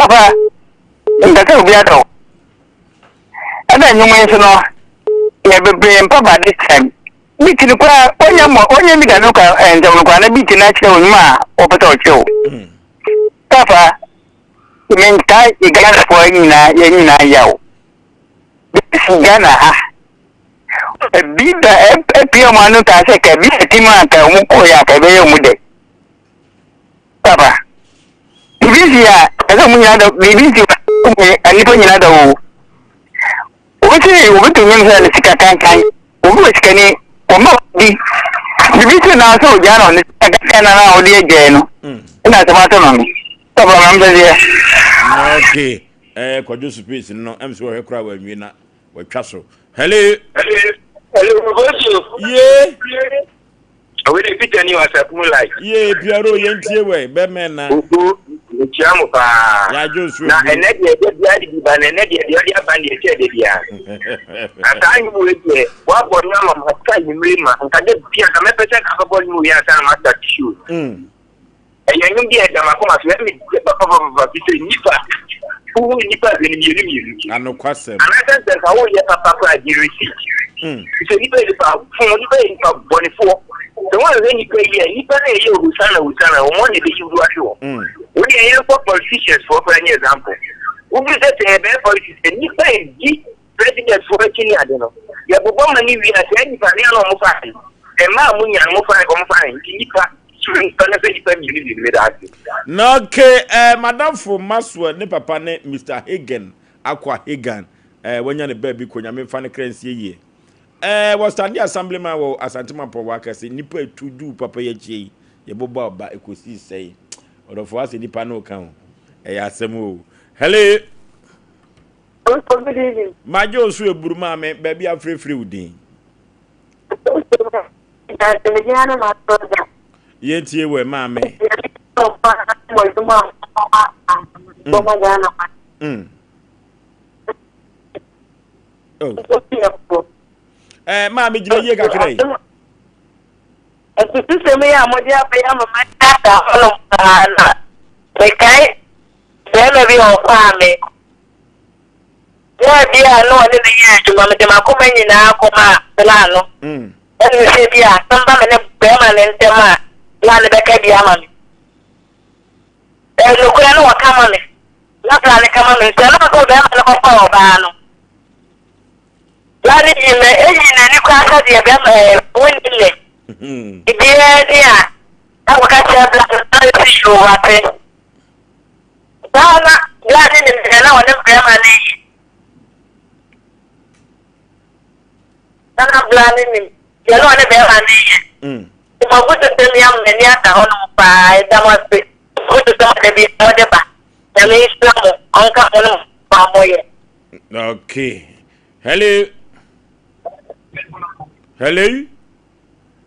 Papa, mpɛ sɛ obi adɔ. Ɛna nnwom yi nso no, yɛ bebree mpa ba this time. Beat no koraa, ɔnyɛ mmɔ, ɔnyɛ bi da no ka nsɛm no koraa na beat no akyerɛ nnwom a wɔpɛ sɛ ɔkyerɛ o. Papa, mentaa yɛ Ghanafoɔ nyinaa, yɛn nyinaa yaw. Bɛsi Ghana ha. Ebi da apia wɔn ano kaa sɛ ka bi atim a ka wɔn kɔɔ yɛ a ka ɛbɛyɛ wɔn dɛ. Papa, biribi si a ɛsɛ wɔn nyinaa da, biribi si a nnipa nyinaa da o. Obi si obi to nnwom sɛ ne sika kankan, obi wɔ sikani, wɔma di. Biribi si na sɛ ogyaa no ne sika kankan na na ɔde agyae no, ɛna asɛm ato no no. Papa, ma mpɛ deɛ. Okay, eh, kwadwo space no, ɛm sɛ wɔhwɛ koraa wɔanwie na wɔatwa so. Hello. Hello, Kofi. Ye. Owe de Peter ni wasa mu life. Ye, Piero, yɛntie wɛ, bɛmɛ na. Ogo, mekyia mo paa. Yɛadwo nsuo Na ɛnɛ deɛ ɛdeɛ biara de bi ba na ɛnɛ deɛ deɛ ɔde aba deɛ ɛkyɛ deɛ biara. Na saa nnwom wei deɛ wabɔ no ama maka anwummere ma nka da bia nka mɛpɛ sɛ nka bɛbɔ nnwom wei ansa na masta show. Ɛyɛ nnwom bi a ɛda m'akoma so, ɛyɛ me dɛ papapapa fi sɛ nnipa, wohu nnipa hwɛ no mmienu mmienu. Anokwasɛm. Anaasɛ sɛ nka woyɛ papa koraa gye receipt. Fi sɛ nnipa yɛ nipa fo, nnipa yɛ nipa bɔnefoɔ. Sɛ woanhwɛ nnipa yie a, nnipa no a ɛyɛ hosana hosana, wɔn na ɛbɛyi wo ahwe hɔ. Wo deɛ yɛnkɔ politicians foɔ koraa nyɛ example. Wofiri sɛ sɛ yɛbɛyɛ politics, nnipa ɛdi president foɔ akyi ne ade no, yɛbobɔ ma ne wie a, saa nnipa no yɛ na wɔn fa he, mmaa a monya no, mofa wɔn fa he, nti nnipa. Na okay, eh, madamfo Maxwell ne papa ne Mr. Hagan, Akwa Hagan, eh, wanya ne baabi kɔ, Nyame mfa ne kra nsie yie. Eh, wɔ Stande Assemblyman wɔ Asante Mampɔn wɔ akɛse, nnipa etu duu papa yi akyi yi, yɛbobɔ aba ekosii sɛe. Ɔdɔfo asɛ nipa no ka o, ɛyɛ asɛm o. Hello. Good evening. Magye osu eburu maame, baabi afrɛfrɛ wo din. Yɛntie wɔ maame. Oh. Eh, maame gyina yie kakra yi. Asusisɛm yi a mode aba yi ama madaadaa hɔnom paa na mekae barima bi a ɔfaa me. Berɛ bi a na ɔne me yɛ adwuma, mede m'akoma nyinaa kɔmaa bla no. Ɛna sɛ bi a asɛm ba me ne bɛrima no ntam a, bla no bɛka bi ama me. Ɛyɛ nokorɛ na ɔka ma me, na bla no ka ma me. Nso ɛnam sɛ bɛrima no kɔfaa ɔbaa no, bla no yii me, ɛyii n'ani koraa sɛ deɛ bɛrima ɛɛ wɔnnim me. Biribiara ni a, na kɔka kyerɛ bla no, bla no si yoo wate. Saa na bere a ne nim deɛ na ɔne barima no reyɛ. Na na bere a ne nim deɛ na ɔne barima no reyɛ. Nti mo abususɛm yi ama m'ani ada hɔnom paa. Yɛda mo ase. Abususɛm a da bi mode ba. Nyame nhyira mo. Ɔnka mo ne mo a moyɛ. Okay. Hello. Hello.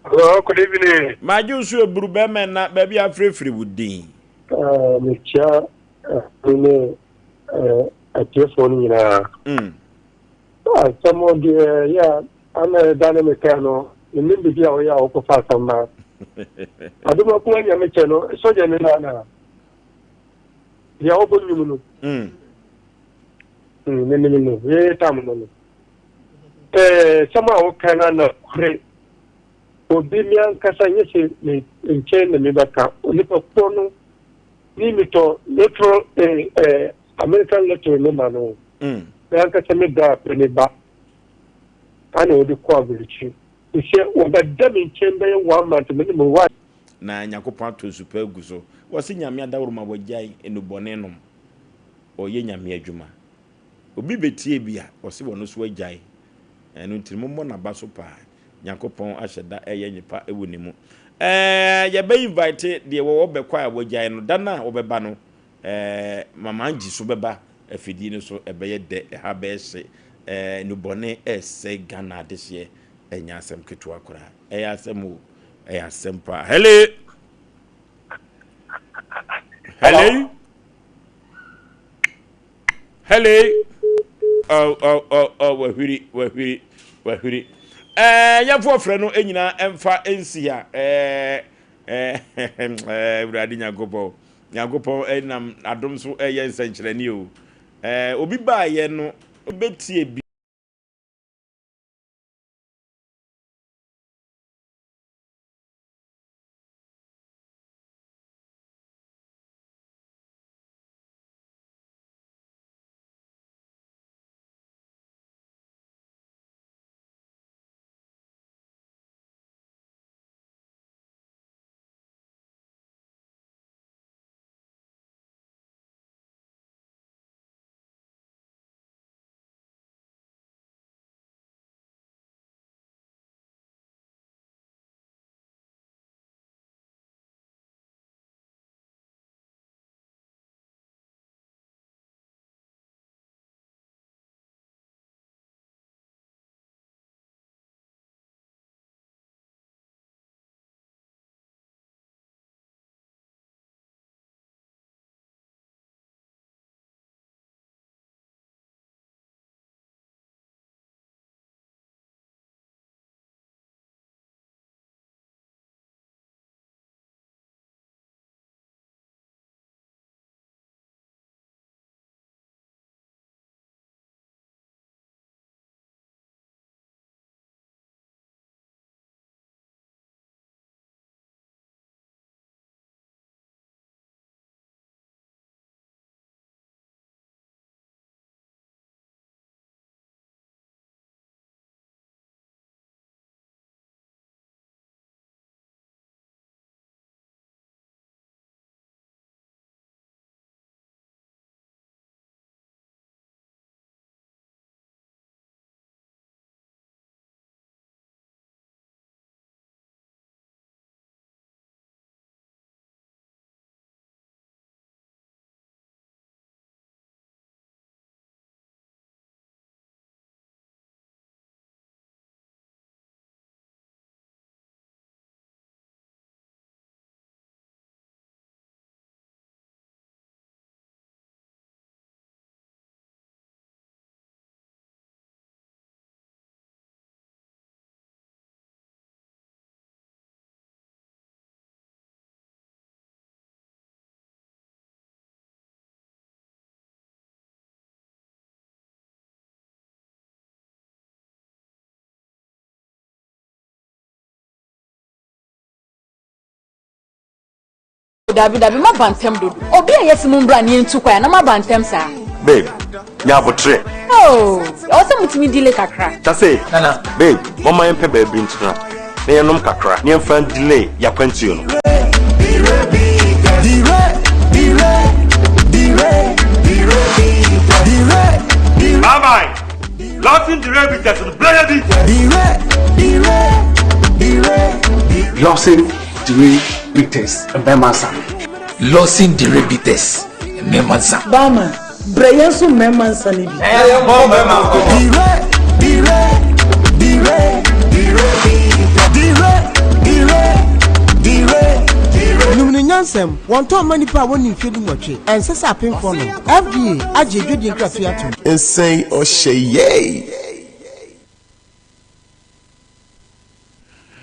Hello, good evening. Magye nso eburu bɛrima na baabi afirifiri wo din. Mekyia ne atiefoɔ no nyinaa. Asɛm deɛ yɛ a ana ɛda ne me kaa no menim biribi a woyɛ a wokɔfa asɛm ba. Adomako anya me kyɛ no sɔgya ne no anaa? Deɛ wɔbɔ nnwom no. Menim no yɛyɛ tam no no. Sɛm a woka no ana kore obi me ankasa nyɛ sɛ me nkyɛn na mebɛka onipa korɔ no ne metɔ lotro eh, eh, American lottery no ma no mm. me ankasa me da apɛ ne ba ana wɔde kɔ aburokyiri sɛ wɔbɛda me nkyɛn bɛyɛ one month me ne me wa. Na Nyankopɔn atɔ nsu pa agu so. Wɔse Nyame adaworoma wagyae nnubɔne nom, ɔyɛ Nyame adwuma. Obi betie bi a, ɔse wɔno so agyae. Ɛno nti no mommɔ n'aba so paa. Nyankopɔn ahyɛ da ɛyɛ nyepa wɔ ne mu. Ɛɛ yɛbɛ invite deɛ wɔwɔ bɛkɔ a wɔagyae no, da no a wɔbɛba no, ɛɛ Mama Angie so bɛba afidie no so, ɛbɛyɛ dɛ, ɛha bɛyɛ hye. Ɛɛ nnubɔne ɛresɛe Ghana adehyeɛ, ɛnyɛ asɛm ketewa koraa. Ɛyɛ asɛm o, ɛyɛ asɛm paa. Hello! Hello! Hello. Oh, oh, oh, oh, wahwiri, wahwiri, wahwiri. Eh, yɛmfa ɔfrɛ no nyinaa ɛmfa nsi ha. Eh, eh, eh, Awurade Nyankopɔn. Nyankopɔn nam adom so ɛyɛ nsɛnkyerɛnne o. Ɛɛ obi baayɛ no bɛtie bi. Dabi dabi maba ntɛm dodo. Obi a yɛse mo mbra na yɛntu kwan a na maba ntɛm saa. Babe, nya abotrɛ. Oh, ɛwɔ sɛ motumi delay kakra. Kyase, Nana. Babe, momma yɛmpɛ baabi ntena na yɛnom kakra na yɛmfa ndelay yɛakwantuo no. Bye bye. Lawson Dire Bitters no brɛ yɛ bi. Lawson Dire Bitters mmarima nsa. Lawson Dire Bitters mmarima nsa. Barman, brɛ yɛn nso mmarima nsa no bi. Ɛyɛ bɔ mmarima nkɔmɔ. Dire, dire, dire, dire, dire, dire, dire, dire. Nom no nyansam, wɔntɔn mma nnipa a wɔnni mfeɛ dunwɔtwe, ɛnsɛ sɛ apemfoɔ nom. FDA agye adwadie nkratoɔ atom. Nsɛn ɔhyɛ yɛi.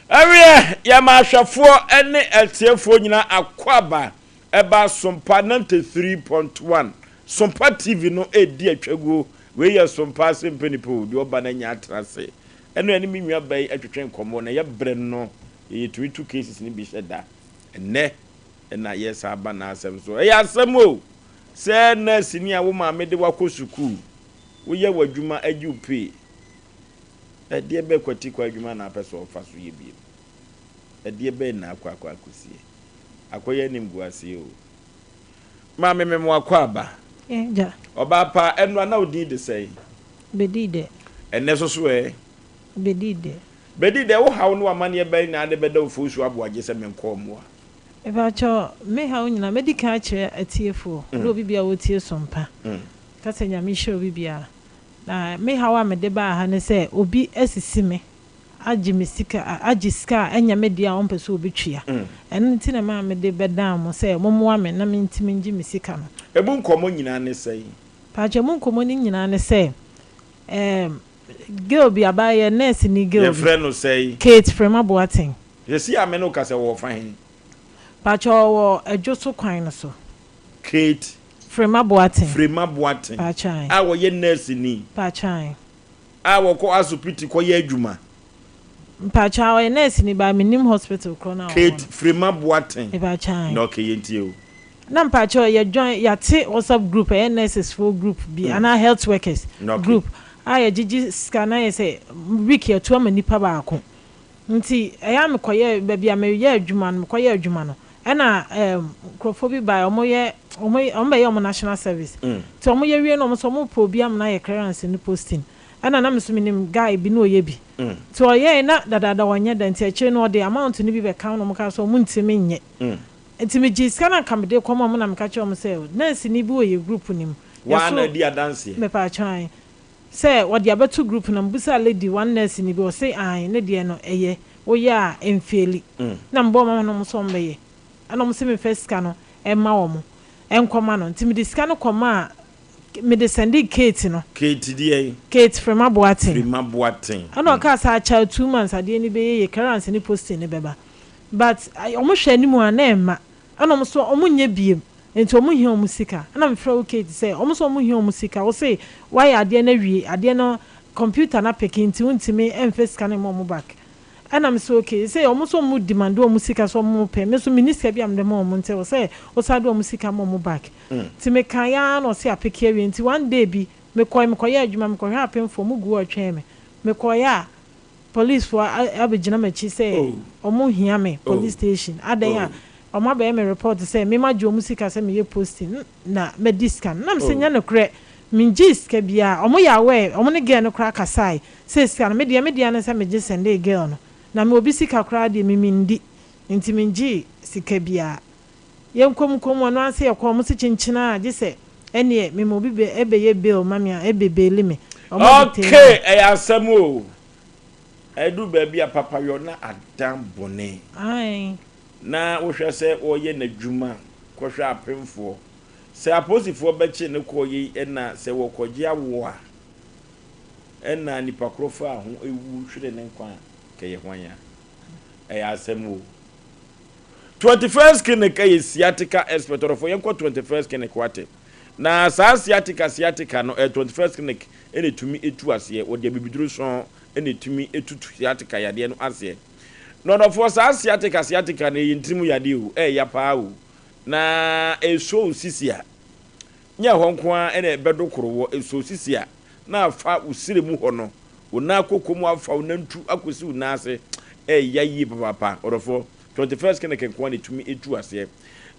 Ɛweɛ, yɛma ahwɛfoɔ ne atiefoɔ nyinaa akwaaba ɛba Sompa 93.1 Sompa TV no ɛredi atwaguo. Wei yɛ Sompa ase mpanipa o, deɛ ɔba no anya atena ase. Ɛno ɛne me nua ba yi ɛtwetwe nkɔmmɔ na yɛbrɛ no yɛtumi tu cases no bi hyɛ da. Ɛnnɛ ɛna yɛsan aba n'asɛm so. Ɛyɛ asɛm o, sɛ nɛɛseni a wo maame de wo akɔ sukuu, woyɛ w'adwuma agye wo pay, Ɛdeɛ bɛn kwatikwa adwuma na apɛ sɛ ɔfa so yɛ bio? Ɛdeɛ bɛn na akɔ akɔ akɔsie? Akɔyɛ animguaseɛ o. Maame me mo akwaaba. Agya. Ɔbaa pa, ɛnora na wo din de sɛn? Bedi dɛ. Ɛnnɛ so so ɛ? Bedi dɛ. Bedi dɛ, wo haw ne w'amaneɛ bɛn na ade bɛda wo fo so aboagye sɛ menkɔɔ mmoa? Mepakyɛw, me haw nyinaa mɛdi kan akyerɛ atiefoɔ ne obi biara a ɔretie Sompa. Ka sɛ Nyame nhyira obi biara. Na me haw a mede baa ha ne sɛ obi asisi me agye me sika, agye sika a ɛnyɛ me dea a ɔmpɛ sɛ obetua. Ɛno nti na ɛmaa mede bɛdan mo sɛ mommoa me na mentumi ngye me sika no. Emu nkɔmmɔ nyinaa ne sɛn? Paatwɔ, emu nkɔmmɔ no nyinaa ne sɛ, ɛɛm, girl bi, abaayewa, nɛɛseni girl bi. Yɛfrɛ no sɛn? Kate Frema Boateng. Seesei a me ne wo kasa yi, ɔwɔ fa he? Paatwɔ, ɔwɔ Adwo so kwan no so. Kate. Frema Boateng. Frema Boateng. Pakyɛ ae. A wɔyɛ nɛɛseni. Pakyɛ ae. A wɔkɔ asopiti kɔyɛ adwuma. Mpakyɛ ɔyɛ nɛɛseni but mennim hospital korɔ no a ɔwɔ no. Kate Frema Boateng. Mepakyɛ ae. Na okay yɛntie o. Na mpakyɛ yɛ join yɛate WhatsApp group ɛyɛ nurses foɔ group bi anaa health workers group a yɛgyegye sika na yɛ sɛ week yɛto ama nipa baako nti ɛyɛ a mekɔyɛ baabi a meyɛ adwuma no mekɔyɛ adwuma no ɛna ɛɛm nkorɔfoɔ bi baeɛ wɔn yɛ wɔn wɔn bɛyɛ wɔn national service nti wɔn yɛ wie no wɔn nso wɔn pɛ obi ama no ayɛ clearance ne posting ɛna na me nso menim guy bi na ɔyɛ bi nti ɔyɛɛ na dadaada ɔnyɛ da nti akyire no ɔde amount no bi bɛka ho na wɔn kaa sɛ wɔn ntumi nyɛ. Nti megyee sika no a anka mede rekɔma wɔn na meka kyerɛɛ wɔn sɛ nɛɛseni bi wɔ yɛn group no mu. Woa na Yɛso adi adanseɛ? Mepaakyɛw ae. Sɛ wɔde abɛto group no mu. Mebisaa lady one nɛɛseni bi ɔse ae ne deɛ no ɛyɛ woyɛ a ɛnfeeli. Na mebɔɔ wɔn amaneɛ wɔn nso wɔbɛyɛ. Ɛna wɔn se memfa sika no mma wɔn nkɔma no. Nti mede sika no kɔmaa mede sɛndee Kate no. Kate deɛn? Kate Frema Boateng. Frema Boateng. Ɛna ɔkaa sɛ akyɛ 2 months adeɛ no bɛyɛ yie clearance ne posting no bɛba. But ɔmo hwɛ anim a na ɛmma. Ɛna ɔmo so ɔmo nyɛ biem nti ɔmo hia ɔmo sika. Ɛna me frɛ wo Kate sɛ ɔmo so ɔmo hia ɔmo sika wo se wayɛ adeɛ no awie adeɛ no computer no apeke nti wontumi ɛnfa sika no mma ɔmo back. Ɛna me se okay sesei ɔmo so ɔmo demande ɔmo sika sɛ ɔmo pɛ me nso menni sika bi a mede ma ɔmo nti ɛwɔ sɛ wo san de ɔmo sika ma ɔmo back. Nti me kaeɛ ara na ɔse apeke awie nti one day bi me kɔe mekɔyɛɛ adwuma mekɔhwɛ apemfoɔ ɔmo gu hɔ retwɛn me. Mekɔeɛ a Police foɔ abɛgyina m'akyi sɛ ɔmo hia me police station adɛn a ɔmo abɛyɛ me report sɛ me magye ɔmo sika sɛ meyɛ posting na madi sika no na mese nyɛ nokorɛ mengyee sika biaa ɔmo yɛ aware ɔmo ne girl no koraa kasae sɛ sika no medeɛ medea ne sɛ megye sɛndee girl no na me obi sika koraa deɛ me mendi nti mengyee sika biaa yɛnkɔ mu kɔ mu ɔno ara sɛ yɛkɔ ɔmo se kyenkyenaa gye sɛ ɛneɛ mema obi bɛ ɛbɛyɛ bail ma me a ɛbɛ baili me ɔmo detain Okay ɛyɛ asɛm o ɛduru baabi a papayɔ na adan bɔne. Ae. Na wohwɛ sɛ ɔreyɛ n'adwuma kɔhwɛ apemfoɔ sɛ apolisifoɔ bɛkye no kɔɔ yei ɛna sɛ wɔkɔgye awoɔ a ɛna nipa korɔ faa ho ɛwu hwere ne nkwa a kɛyɛ hwan a ɛyɛ asɛm o. 21st Clinic yɛ sciatica expert ɔdɔfoɔ yɛnkɔ 21st Clinic wate na saa sciatica sciatica no ɛyɛ 21st Clinic ɛna ɛtumi ɛtu aseɛ wɔde abibiduro sɔn ɛna ɛtumi ɛtutu sciatica yadeɛ no aseɛ na ɔdɔfoɔ saa sciatica sciatica no ɛyɛ ntirim yadeɛ o ɛyɛ paa o na ɛsɔ wo sisi a nyɛ ɛhɔ nko ara ɛna ɛbɛdo koro wɔ ɛsɔ sisi a na afa wo srɛ mu hɔ no wo nan koko mu afa wo nantu akɔsi wo nan ase ɛyɛ yie papaapa ɔdɔfoɔ 21st Clinic nko ara na ɛtumi ɛtu aseɛ.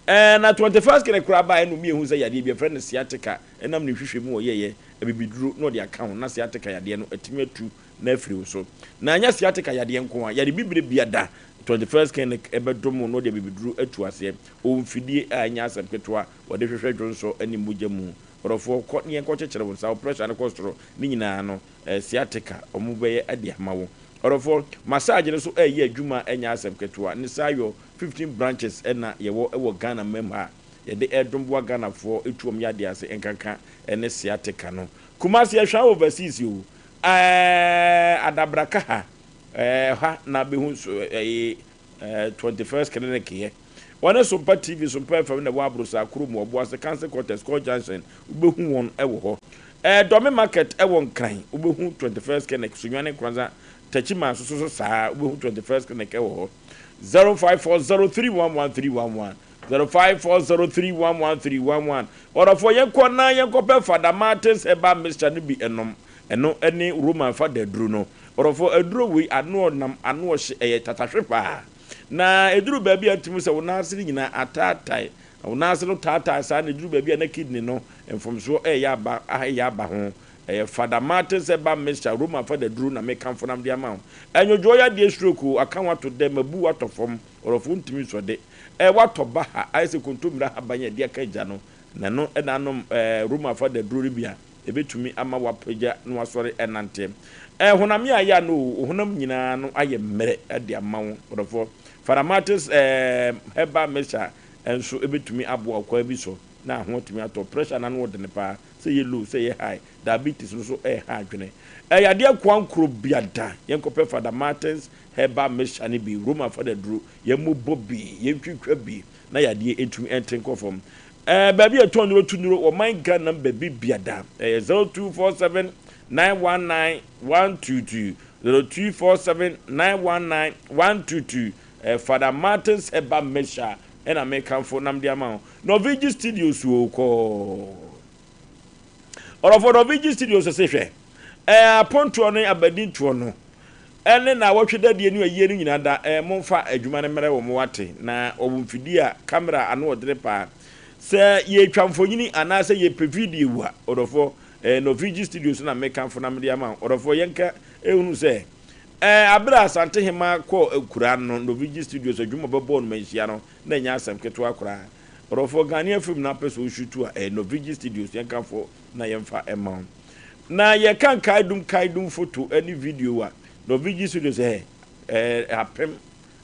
Ɛɛ na 21st Clinic koraa baeɛ na omi ehu sɛ yadeɛ bi yɛfrɛ no sciatica ɛnam ne nhwehwɛmu a ɔyɛeɛ abibiduro na ɔde aka ho na sciatica yadeɛ no atumi atu na afiri wo so. Na ɛnyɛ sciatica yadeɛ nko ara, yare bibire biada 21st Clinic ɛbɛdom wo na ɔde abibiduro atu aseɛ. Ɔwɔ mfidie a ɛnyɛ asɛm ketewa wɔde hwehwɛ dwonsɔ ne mogya mu. Ɔdɔfoɔ kɔ ne yɛnkɔkyekyere wo nsa, wo pressure no kɔ soro ne nyinaa no sciatica wɔbɛyɛ de ama wo. Ɔdɔfoɔ, massage no nso ɛyɛ adwuma ɛnyɛ asɛm ketewa. Ne saa yɔ 15 branches na yɛwɔ wɔ Ghana mam ha a yɛde ɛredom boa Ghanafoɔ ɛtu wɔn yadeɛ ase nkanka ɛne sciatica no. Kumasi yɛhwɛ overseas o, ɛɛ Adabraka ha, ɛɛ ha na bɛhu so ɛyi ɛɛ 21st clinic yɛ. Wɔne Sompa TV, Sompa FM na ɛwɔ Abrosaa kurom wɔ Obuasi Council Quarters, Court Junction, wobɛhu wɔn wɔ hɔ. Ɛɛ Dɔme Market wɔ Nkran, wobɛhu 21st Clinic, Sunyani Nkoranza, Techiman nso so saa, wobɛhu 21st Clinic wɔ hɔ. 0540311311, 0540311311. Ɔdɔfoɔ yɛnkɔ na yɛnkɔpɛ Fada Martins Herbal Mixture no bi nnom. Ɛno ne Roman fada aduro no. Ɔdɔfoɔ aduro wei ano ɔnam, ano ɔhye, ɛyɛ tatahwe paa. Na ɛduru baabi a wotumi sɛ wo nan ase no nyinaa ataatae. Na wo nan ase no taatae saa na ɛduru baabi a na kidney no mfomsoɔ reyɛ aba, reyɛ aba ho. Ɛyɛ Fada Martins Herbal Mixture, Roma fada duro na mekamfo nam de ama wo. Ɛnwodwoɔ yadeɛ stroke o, aka wo ato dɛm, abu wo atɔ fam, ɔdɔfoɔ wontumi nsɔ de. Ɛɛ woatɔ baha, ayɛ sɛ kontommire ahaban a yɛde aka gya no, na ɛno na anom ɛɛ Roma fada duro no bi a. Ebetumi ama woapagya na woasɔre anante. Ɛɛ honam yɛ ayɛ ano o, wo honam nyinaa no ayɛ mmerɛ de ama wo. Ɔdɔfoɔ, Faramatis ɛɛ herbal mixture nso ebetumi aboa wo kwan bi so na ho atumi atɔ. Pressure no ano ɔdene paa, sɛ ɛyɛ low, sɛ ɛyɛ high. Diabetes no nso ɛreha adwene. Ɛyɛ yadeɛ koankoro biada, yɛnkɔpɛ Fada Martins herbal mixture no bi, Roma fada duro, yɛmmobɔ bi, yɛntwitwa bi na yadeɛ ntumi nte nkɔ fam. Ɛɛ baabi a ɛtɔn nnuro tu nnuro wɔ man Ghana mu baabi biada. Ɛyɛ 0247 919 122 0247 919 122. Ɛɛ Father Martins Herbal Mixture ɛna mekamfo nam de ama wo. Norvigi Studios o kɔɔ. Ɔdɔfoɔ Norvigi Studios se hwɛ. Ɛɛ apontoɔ ne abadintoɔ no ɛne naawɔtwe dadie ne ayie no nyinaa da ɛɛ momfa adwuma no mmerɛ wɔn wate na wɔwɔ mfidie a camera ano ɔdene paa sɛ yɛretwa mfonyini anaasɛ yɛpɛ video a ɔdɔfoɔ ɛɛ Norvigi Studios na mekamfo na mede ama wo ɔdɔfoɔ yɛnka ɛhunu sɛ ɛɛ abere a Asante Hemaa kɔɔ akuraa no Norvigi Studios adwuma bɛbɔɔ no manhyia no na ɛnyɛ asɛm ketewa koraa ɔdɔfoɔ Ghanaian film na apɛ sɛ ɔshutu a ɛɛ Norvigi Studios yɛnkamfo na yɛmfa mma wo. Na yɛka nkaedum kaedum foto ne video a, Norwegian studio sɛ ɛɛ apem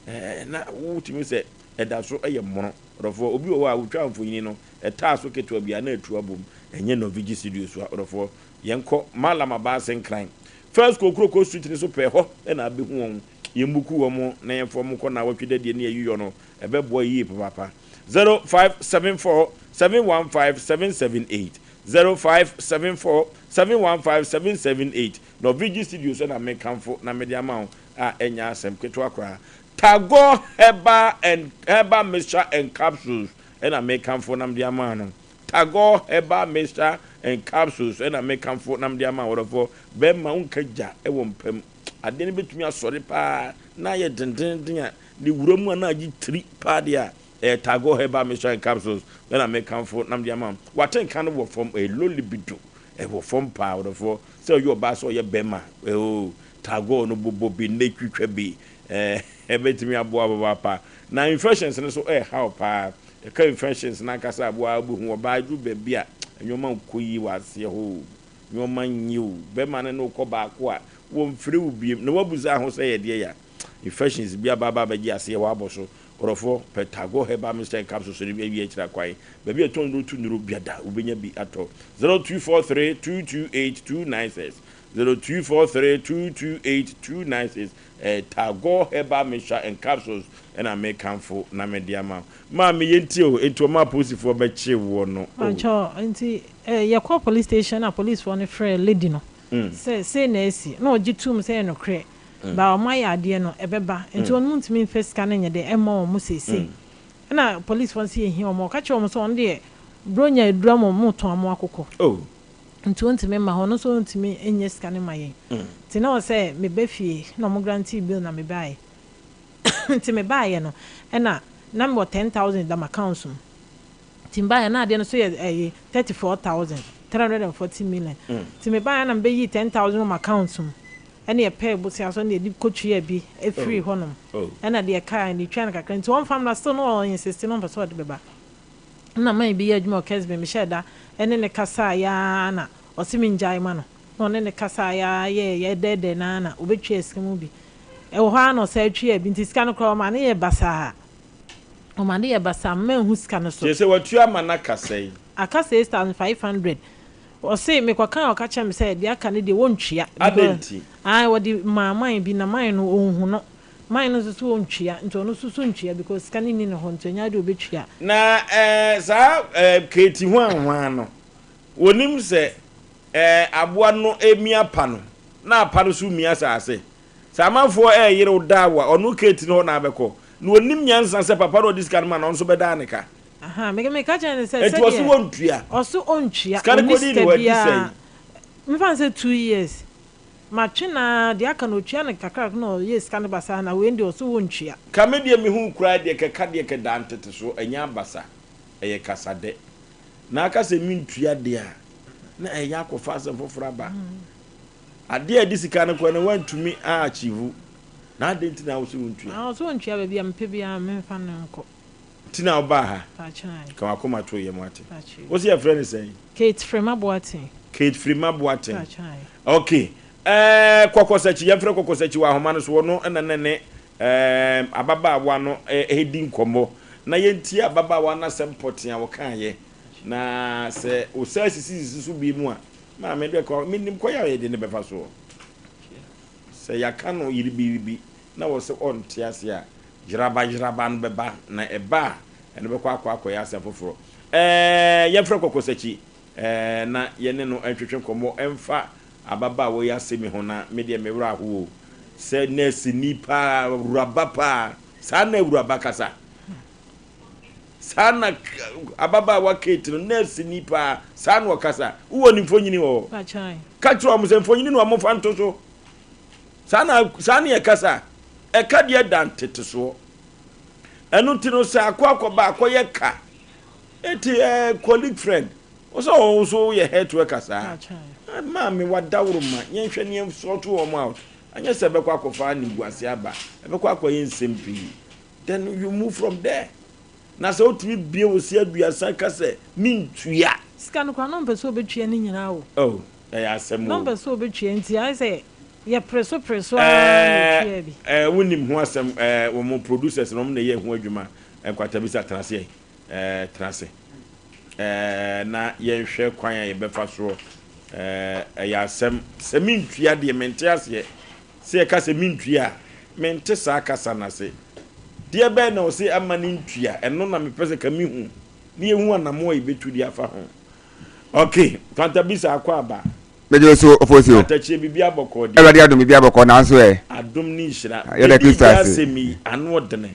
ɛɛ na wotumi sɛ ɛda so yɛ mono. Ɔdɔfoɔ, obi wɔ hɔ a wotwa mfonini no, ɛtaa so ketewa bi a na atu abom. Ɛnyɛ Norwegian studio so a, ɔdɔfoɔ, yɛnkɔ Mallam Abaase Nkran. First Kokroko Street no so pɛɛ hɔ na abɛhu wɔn. Yɛmbuku wɔn na yɛmfa wɔn nkɔ naawɔtwe dadie ne ayiyɔ no, ɛbɛboa yie papaapa. 0574 715 778 0574 715 778 Norvigi Studios na mekamfo na mede ama wo a ɛnyɛ asɛm ketewa koraa. Tagore Herbal and Herbal Mixture and Capsules na mekamfo na mede ama no. Tagore Herbal Mixture and Capsules na mekamfo na mede ama wo ɔdɔfoɔ. Bɛrima wonka gya wɔ mpa mu. Adeɛ no bɛtumi asɔre paa na ayɛ dendenden a ne wura mu a na agye tiri paa deɛ a Ɛyɛ Tagore Herbal Mixture and Capsules na mekamfo na mede ama wo. W'atenka no wɔ fam, ɛyɛ low libido, ɛwɔ fam paa ɔdɔfoɔ. Sɛ ɔyɛ ɔbaa sɛ ɔyɛ bɛrima, oh, Tagore no bobɔ bi na twitwa bi, eh, ɛbɛtumi aboa papaapa. Na infections no nso ɛreha wo paa. Ɛka infections no ankasa a, wo ara wobɛhu ɔbaa duru baabi a nneɛma nkɔ yie wɔ aseɛ hɔ o, nneɛma nyɛ o. Bɛrima no ne wo kɔ baako a, wɔmfrɛ wo biom na woabusa ho sɛ ɛyɛ deɛ ya. Infections bi aba aba abɛgye aseɛ hɔ abɔ so. Nkurɔfoɔ pɛ Tagore Herbal Mixture and Capsules no bi awie akyiri akwan. Baabi a yɛtɔn nnuro tu nnuro biada wobɛnya bi atɔ. 0243 228 296 0243 228 296 Ɛyɛ Tagore Herbal Mixture and Capsules ɛna mekamfo na mede ama wo. Maame yɛntie o, enti wɔn apolisifoɔ bɛkye woɔ no o. Mpakyɛw, nti yɛkɔɔ police station na policefoɔ no frɛɛ lady no sɛ sei na asi na ɔgye toom sɛ ɛyɛ nokorɛ. Ba ɔmo ayɛ adeɛ no ɛbɛba nti ɔno ntumi nfa sika no nyɛ dɛ ɛmma wɔn seesei ɛna police foɔ no sɛ yɛhia wɔn ɔka kyerɛ wɔn sɛ ɔno deɛ bronya aduru ama wɔn retɔn ama akokɔ nti ɔntumi mma hɔ ɔno nso ɔntumi nyɛ sika no ma yɛn nti na ɔsɛ meba fie na ɔmo grantee bill na mebaeɛ nti mebaeɛ no ɛna na mewɔ 10,000 da m'accounts mu nti mebaeɛ na adeɛ no so yɛ ɛyi 34,340 million nti mebaeɛ na mebɛyii 10,000 wɔ m'accounts mu Ɛna yɛpɛɛ bosea so ɛna yɛde kɔtuaa bi firii hɔ nom ɛna deɛ ɛkaeɛ no yɛtwaa no kakra nti ɔmfa mmra still na ɔ insist na ɔmpɛ sɛ ɔde bɛba ɛna man bi yɛ adwuma wɔ Kesben mehyɛɛ da ɛne no kasaeɛ ara na ɔse mengyae ma no na ɔne no kasaeɛ ara yɛɛ yɛdɛɛdɛɛ no ara na ɔbɛtuaa sika mu bi ɛwɔ hɔ ara na ɔsan tuaa bi nti sika no koraa ɔma no yɛɛ basaa ɔma no yɛɛ basaa manhu sika no so. Kyerɛ sɛ watua ama no aka sɛn? Aka 6500 Ɔse mekɔka a ɔka kyerɛ me sɛ deɛ aka no deɛ wɔntua Adɛn because nti? ae wɔde maa man bi na man no ɔnhu no man no nso so ɔntua nti ɔno nso so ntua because sika no nni ne hɔ nti ɔnyɛ adeɛ ɔbɛtua. Na eh, saa eh, Katie hwanhwan no, wɔnim sɛ eh, aboa no remia pa no, na apa no nso remia asase. Sɛ amanfoɔ reyere wo daa wo a, ɔno Katie no hɔ na abɛkɔ. Na ɔnim nyansa sɛ papa no a ɔde sika no ma no, ɔno nso bɛdaa ne ka. Aha, me meka kyerɛ no sɛ Enti ɔse sɛdeɛ wɔntua. ɔse ɔntua, Sika no ɔnni kɔdii sika ne hɔ adi biara. sɛn? Memfa no sɛ 2 years. Matwe no ara, deɛ aka no ɔtua no kakra na ɔyɛ sika no basaa na wei deɛ ɔse wɔntua. Ka me deɛ mehu koraa deɛ kɛka deɛ kɛdaa ntetesoɔ ɛnyɛ abasa ɛyɛ kasadɛ na aka sɛ mentua deɛ a na ɛyɛ akɔfa asɛm foforɔ aba adeɛ a ɛde sika no kɔ no woantumi a achieve na adɛn nti na wo sɛ wontua. Ah, ɔse ɔntua baabi a mepɛ biara memfa no nkɔ. Nti na wobaa ha? Ka w'akoma to yam wate. Wo se yɛfrɛ no sɛn? Kate Frema Boateng. Kate Frema Boateng. Ok. Ɛɛ Kɔkɔsakyi, yɛmfrɛ Kɔkɔsakyi wɔ ahoma no so, ɔno na ne ne ɛɛ ababaawa no ɛredi nkɔmmɔ. Na yɛntie ababaawa no asɛm pɔtee a ɔkaeɛ. Na sɛ ɔsan sisisisi so bio mu a, maame deɛ kɔ, mennim kwan a yɛde no bɛfa soɔ. Sɛ yɛaka no yiribiyiribi na wɔ sɛ ɔnte ase a, yeraba yeraba no bɛba, na ɛba a, ɛno bɛkɔ akɔ akɔyɛ asɛm foforɔ. Ɛɛ, yɛmfrɛ Kɔkɔsakyi ɛɛ na yɛne no ntwetwe nkɔmmɔ mfa ababaawa yi asɛm yi ho na me deɛ me werɛ ahow o. Sɛ nɛɛseni paa, awuraba paa, saa na awuraba kasa. Saa na ababaawa Kate no, nɛɛseni paa, saa na ɔkasa. Wowɔ ne mfonini wɔ hɔ? Ka kyerɛ wɔn sɛ mfonini na wɔmfa nto so. Saa na saa na yɛkasa. Ɛka deɛ da ntetesoɔ. Ɛno nti no sɛ akɔ akɔba akɔyɛ ka. Eti eh, colleague friend, wo sɛ wɔn nso woyɛ health worker saa. Maame wadaworo ma yɛnhwɛ ne yɛn sort wɔn out. Anyɛ sɛ ɛbɛkɔ akɔfa animguase aba, ɛbɛkɔ akɔyɛ nsɛm pii. Then you move from there. Na sɛ wotumi bue wo se aduasa ka sɛ mentua. Sika no koraa na ɔmpɛ sɛ ɔbɛtua ne nyinaa o. Oh, ɛyɛ asɛm o. Na ɔmpɛ sɛ ɔbɛtua nti ayɛ sɛ yɛpere so pere so ara na ɔtuaa bi. Ɛɛ, wonim ho asɛm, ɛɛ, wɔn producers no wɔn na ɛyɛ ho adwuma. Nkwatabisa, tena ase ɛ, ɛɛ, tena ase. Ɛɛ, na yɛnhwɛ kwan a yɛbɛfa soɔ. Ɛɛ, ɛyɛ asɛm. Sɛ mentua deɛ mente aseɛ. Sɛ yɛka sɛ mentua a, mente saa kasa no ase. Deɛ bɛn na ɔse ama no ntua? Ɛno na mepɛ sɛ ka mehu, na yɛhu anammɔn a yɛbɛtu de afa ho. Ok, Fanta bisa akɔ aba. Megye wo so, Ofosuo. Atakyie, biribiara bɔkɔɔ deɛ. Awurade adom, biribiara bɔkɔɔ, nanso ɛ? Adom ne nhyira. Yɛda Bɛdii Kristo gya ase. asɛm yi, ano ɔdene.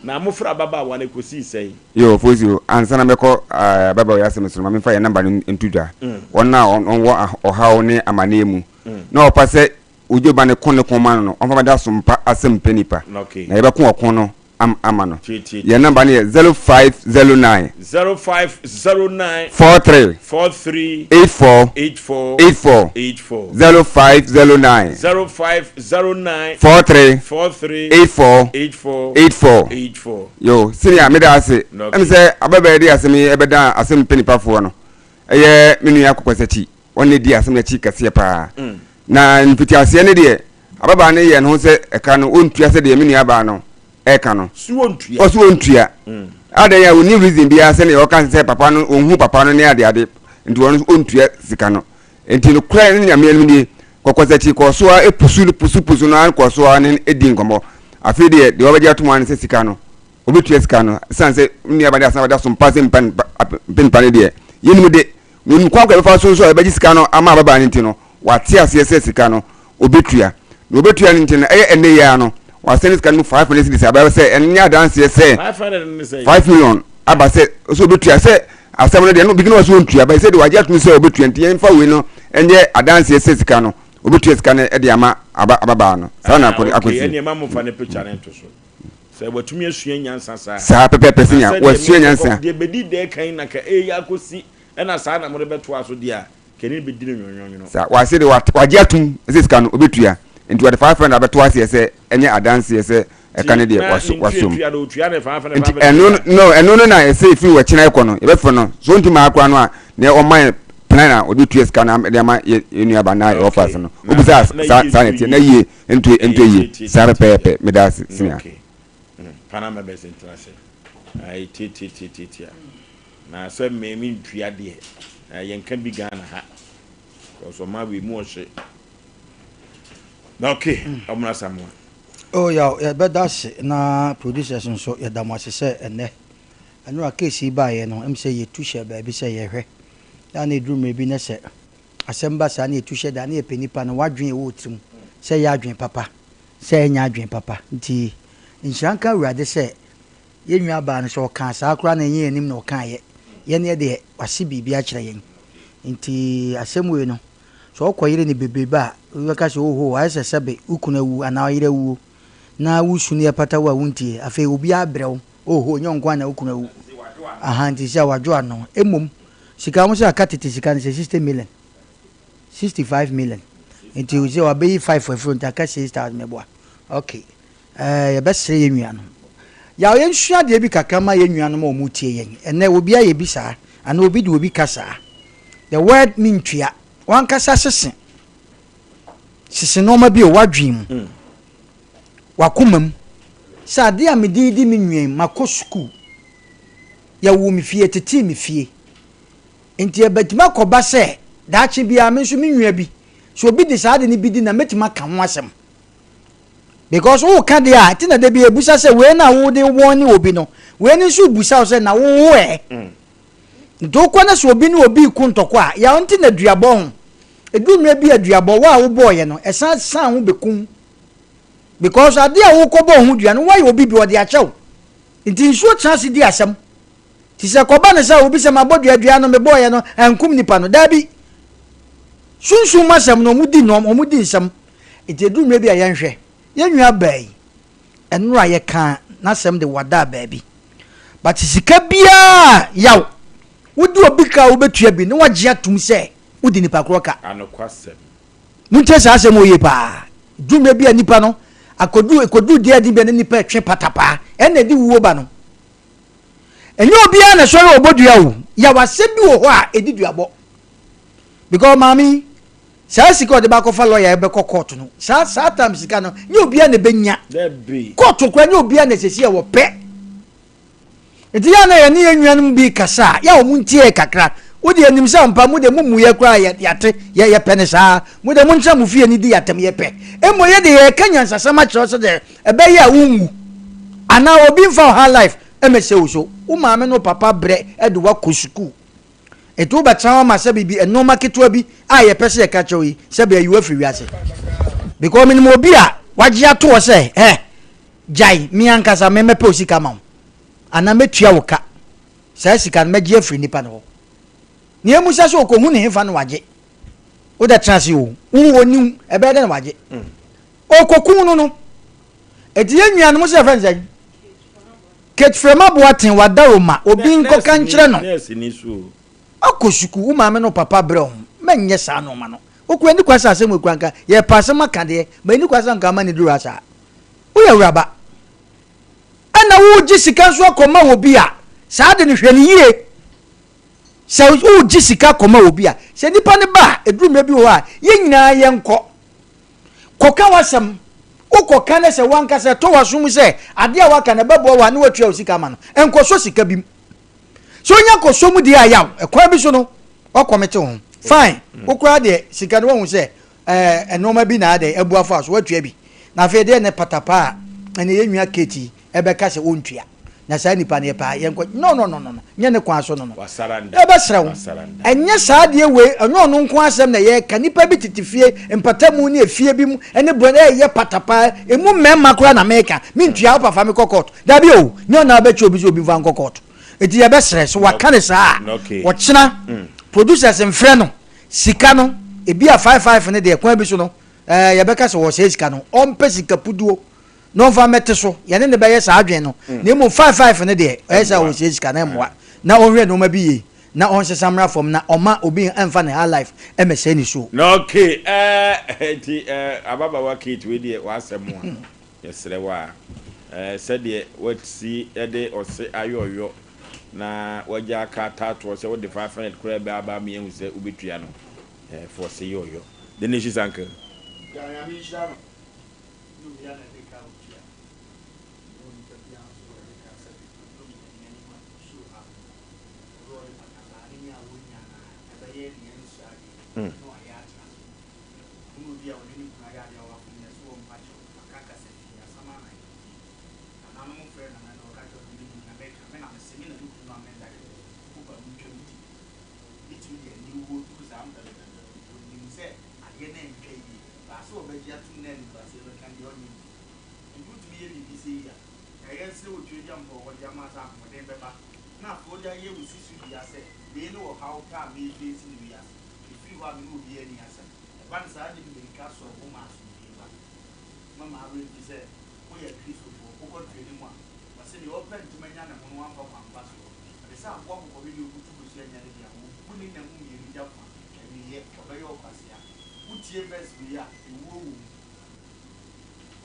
Na mofrɛ ababaawa no kɔsii sɛn? Yo, Ofosuo, ansa na mɛkɔ ababaawa yi asɛm so no, ma memfa yɛn namba no nto dwa. Wɔn a wɔwɔ ɔhaw ne amaneɛ mu, na wɔpa sɛ Wogye ba no ko ne ko ma no no, ɔmfa bɛda so mpa asɛm mpɛ nipa, na yɛbɛko ɔko no ama no. Yɛn nɔmba no yɛ 0509. 0509. 43. 43. 84. 84. 84. 84. 0509. 0509. 43. 43. 84. 84. 84. 84. Yo, senior, meda ase. Ɛm sɛ ababaa di asɛm yi ɛbɛda asɛm mpɛ nipafoɔ no. Ɛyɛ me nua Kɔkɔsakyi. Wɔn na edi asɛm no akyi kɛseɛ paa. Na mfitiaseɛ no deɛ, ababaa no yɛɛ ne ho sɛ ɛka no ɔntua sɛdeɛ me nuabaa no ɛreka no. Ɔso ɔntua. Adɛn a ɔnni reason biara sɛdeɛ ɔka sɛ papa no ɔnhu papa no ne adeade nti ɔno nso ɔntua sika no. Nti nokorɛ ne Nyame anim nie, Kɔkɔsakyi kɔɔ so ara pusu no pusu pusu no ara kɔɔ so ara ne no dii nkɔmmɔ. Afei deɛ, deɛ ɔbɛgye atom ara ne sɛ sika no ɔbɛtua sika no. Ɛsiane sɛ me nuabaa de asan abɛda so mpa sɛ mpa mpa no deɛ, yɛnnim de. Na onim kwan koro a ɛbɛfa so nso a yɛbɛgye sika no ama ababaa no nti no, wate aseɛ sɛ sika no, ɔbɛtua. Na ɔbɛtua no nti no, ɛyɛ ɛnnɛ yi ara no, wasɛne sika no mu 500 cedis aba sɛ ɛnyɛ adanseɛ sɛ 5 million aba sɛ sɛ ɔbɛtua sɛ asɛm no deɛ no bigina wɔ sɛ ɔntua bɛyɛ sɛ deɛ wagye atom sɛ ɔbɛtua nti yɛmfa wei no ɛnyɛ adanseɛ sɛ sika no ɔbɛtua sika no de ama ababaa no saa na ah, akɔsi. Ɛnneɛ ma momfa ne picture no nto so. Sɛ watumi asua nyansa saa. Saa pɛpɛɛpɛ sɛnea wasua nyansa. Deɛ bɛdi dɛ kan na ka eyi akɔsi ɛna saa na mode bɛtoa so deɛ a, kani bɛdi no nwonwonwono. Saa, wase de wagye atum sɛ sika no ɔbɛtua, nti wɔde 500 abɛto aseɛ sɛ ɛnyɛ adanseɛ sɛ ɛka no deɛ wasom. Nti ɛno no ɛno no na ɛsɛ ɛfiri wɔkyena ɛkɔ no yɛbɛfrɛ no so ɔnti maa koraa no a na ɔma yɛ plan a ɔde tua sika no de ama yɛ nuaba na yɛwɔ fa ase no wobisa saa saa na ɛteɛ na yie Nto nto yie saa pɛpɛɛpɛ meda ase senior. Okay. Mm, Panama bɛs ntena ase. Ayi tiatiatiatia. Na sɛ me me ntua deɛ, yɛnka bi Ghana ha. Because ɔma wei mu ɔhye. Na okay, ɔmuna Samoa. Oh yaw, yɛbɛda ase na producers nso yɛda mo ase sɛ ɛnnɛ ɛno a case yi baeɛ no ɛm sɛ yɛtu hyɛ baabi sɛ yɛhwɛ na na ɛduru mmerɛ bi na sɛ Asɛm ba saa na yɛtu hyɛ da na yɛpɛ nipa no w'adwene a ɛwɔ wo tirim sɛ ɛyɛ adwene papa sɛ ɛnyɛ adwene papa nti nhyira nka Awurade sɛ yɛn nua baa no sɛ ɔkaa saa koraa na ɛnyɛ yɛn anim na ɔkaeɛ yɛn yɛ deɛ wase biribi akyerɛ yɛn nti asɛm wei no sɛ ɔkɔ yere no bebrebe a wobɛka sɛ oho ayɛ sɛ sɛbe wo kunu awu anaa ɔyere awuo na wosu no yɛpata wo a wontie afei obiara brɛ wo oho nyɛ wo nko ara na wo kunu awu aha nti sɛ wadwo ano mmom Sika wɔn sɛ aka tete sika no sɛ 60 million 65 million nti sɛ wabɛyi 5 afiri nti aka 6000 mɛboa ok ɛɛ yɛbɛsrɛ yɛn nuanom yaw yɛnsua adeɛ bi kakra ma yɛn nuanom a wɔn tie yɛn ɛnɛ obi ayɛ bi saa anaa obi de obi ka saa the word mentua wankasa sese sese nneɛma bi o wadwen mu mm. wakoma mu sɛ adeɛ a mede di me nua makɔ sukuu Yɛwoo me fie, yɛtetee me fie. Enti ɛbɛtumi akɔba sɛ daakye biara me nso me nua bi, sɛ obi de saa ade no bi di no a, mɛtumi aka ho asɛm. Because woka deɛ a, ɛte na da bi ɛbusa sɛ wei na wode wɔn ne obi no, wei no nso busa wo sɛ na wo ɛ? Mm. Nti wokɔ na sɛ obi ne obi reko ntɔkwa a, yaw nti na duabɔ ho. Ɛduru mmerɛ bi a duabɔ, wo a wobɔeɛ no, ɛsan san ho bɛkum. Because adeɛ a wokɔbɔɔ ho dua no, woayɛ obi bi, ɔde akyɛ wo. Nti nsuo tena ase di asɛm. Nti sɛ ɛkɔba no sɛ obi sɛ mabɔ dua, dua no mebɔeɛ no ankum nipa no, daabi. Sunsum mu asɛm no, wɔdi nɔm, wɔdi nsɛm. Nti ɛduru mmerɛ bi a yɛnhwɛ. Yɛn nua baa yi, ɛnora yɛkaa n'asɛm de wadaa baabi. But sika biara yaw, wode obi ka a wobɛtua bi na wagye atom sɛ wode nipa korɔ ka. Anokwasɛm. Montie saa asɛm wɔ yie paa. Duru mmerɛ bi a nipa no akɔduru ɛkɔduru deɛ ɛden bi a na nipa ɛtwe patapaa ɛna ɛde wuo ba no. Ɛnyɛ obiara na ɛsɔre ɔbɔ dua o. Yaw asɛm bi wɔ hɔ a ɛdi duabɔ. Because maame yi Saa sika a ɔde bakɔfa lawyer bɛkɔ court no, saa saa time sika no, nyɛ obiara na ɛbɛnya. Court koraa nyɛ obiara na ɛsɛsi a wɔpɛ. Nti yɛ a na yɛne yɛn nuanom bi kasa a, yɛ a wɔn ntie kakra. Wo deɛ nim sɛ ampa mo deɛ mo mmuiɛ koraa yɛ yɛate yɛ yɛpɛ ne saa. Mo deɛ mo ntena mo fie ne di yɛatɛm yɛpɛ. Mmom yɛ deɛ yɛka nyansasɛm akyerɛ wo sɛdeɛ ɛbɛyɛ a wonwu. Anaa obi mfa wo high life mmɛhyɛ wo so. Wo maame ne wo papa brɛ de wo akɔ sukuu. Enti wobɛtena hɔ ama sɛ biribi, nnoɔma ketewa bi a yɛpɛ sɛ yɛka kyerɛ wo yi, sɛ bɛayi wo afiri wiase. Because menim obi a wagye ato hɔ sɛ, hɛ, gyae, me ankasa me mɛpɛ wo sika ama wo, anaa mɛtua wo ka. Saa sika no mɛgye afiri nipa no hɔ. Nea emu sɛ sɛ ɔkɔhu ne hefa no wagye. Wodɛ tena ase o, wohu ɔni wo, ɛbɛyɛ dɛ na wagye. Ɔkɔku no no. Enti yɛn nuanom sɛ yɛfrɛ no sɛn? Kate Frema Boateng Wadaroma obi nkɔka nkyerɛ no. Ɔkɔ sukuu, wo maame ne wo papa brɛ wo ho, mɛnyɛ saa nnoɔma no. Wokura nni kwa sɛ asɛm wei kura nka yɛpɛ asɛm aka deɛ, but ɛnni kwa sɛ nka ama no duru ha saa. Woyɛ awuraba. Ɛna woregye sika nso akɔma obi a, saa ade no hwɛ no yie. Sɛ woregye sika akɔma obi a, sɛ nipa no ba a, ɛduru mmerɛ bi wɔ hɔ a, yɛn nyinaa yɛnkɔ. Kɔka w'asɛm. Wokɔka na sɛ w'ankasa ɛtɔ w'aso mu sɛ adeɛ a waka no ɛbɛboa wo a, na watua wo sika ama no. Nkɔsɔ sika bi mu. Sɛ onya kɔsɔ mu deɛ a, yaw. Ɛkwan bi so no, woakɔmete wo ho. Fine. Wo koraa deɛ, sika no woahu sɛ ɛɛ nneɛma bi na adɛn abu afa so, woatua bi. Na afei deɛ ne patapaa a ɛne yɛn nua Kate yi ɛbɛka sɛ ɔntua. Na saa nipa no yɛpɛ a yɛnkɔ no no no no no nyɛ ne kwan so no no. Yɛbɛsrɛ wo. Ɛnyɛ saa adeɛ wei ɛnyɛ ɔno nko asɛm na yɛreka nipa bi tete fie mpatamu ne efie bi mu ɛne borɔ ɛyɛ patapaa emu mmarima koraa na meka mentua wo pafa me kɔ court dabi o nyɛ ɔna wobɛkyɛ obi sɛ obi mfa nkɔ court eti yɛbɛsrɛ so waka ne saa a ɔkyena producers mfrɛ no sika no ebi a 55 no deɛ kwan bi so no ɛɛ yɛbɛka sɛ wɔsɛe sika no ɔmpɛ sika puduo na ɔmfa mmɛte so, yɛne no bɛyɛ saa adwene no, na mmom five five no deɛ, ɛyɛ sɛ ɔsɛe sika na ɛmmoa, na ɔnhwɛ nneɛma bi yie, na ɔnsesa mmra fam, na ɔmma obi mfa ne high life mmɛsɛe ne su. Na okay eh nti eh ababaawa Kate wei deɛ w'asɛm a yɛsrɛ wo a eh sɛdeɛ w'asi de ɔse ayɔyɔ na w'agya aka ataatoɔ sɛ wode 500 koraa bɛ aba ama yɛahu sɛ wobɛtua no eh for ɔse yɔyɔ the nation's uncle. Nyame nhyira no. Nyɛ obiara na ɛde ka a otua. Ɛnyɛ onipa biara nso na ɛde ka sɛbe ɔduru me Nyame anim a osuro ha no. Ɔdɔ ɔde patapaa ne nea wɔnnya no a ɛbɛyɛ nea ɛnsɔ adeɛ na wayɛ atena so. Ɔhunu obi a ɔne ne kunu ayɛ adeɛ a wafom no ɛso ɔmpa kyɛw, waka kasa fi, asɛm anan. Nananom frɛ nana na ɔka kyerɛ no menim nea meka, me na mese, me na me kunu no a menda kɛkɛ, wopa montwa me ti. Ne tiri deɛ aniwuo duru saa mpɛmpɛmpɛ no, ɔnim sɛ adeɛ no antwa yie. Baa sɛ wɔbɛgye atom na animguaseɛ bɛka deɛ ɔnyɛ nti. Enti wotumi yɛ biribi sei a, nea yɛresrɛ wɔ Tweaduampɔn hɔ de ama sɛ ahoɔden bɛba na afei wode ayɛ wo si so dua sɛ, wei ne ɔhaw pɛ a meefeesi no wiase, mefiri hɔ a me ne obiara nni asɛm. Ɛba no saa de mmirika sɔ wo ma asomdwoeɛ ba. Mma m'awerɛ mfi sɛ moyɛ Akristofoɔ, wokɔ training mu a, wɔse deɛ ɔpɛ ntoma nya ne ho no wamfa kwan pa soɔ. Ɛte sɛ aboa kɔkɔhwedeɛ ɔbutu kosua nya ne dea, wɔbu ne nna mu mmienu gya fa, awieɛ, ɔbɛyɛ ɔkwasea. Wotie verse wei a, ewuo wɔ mu.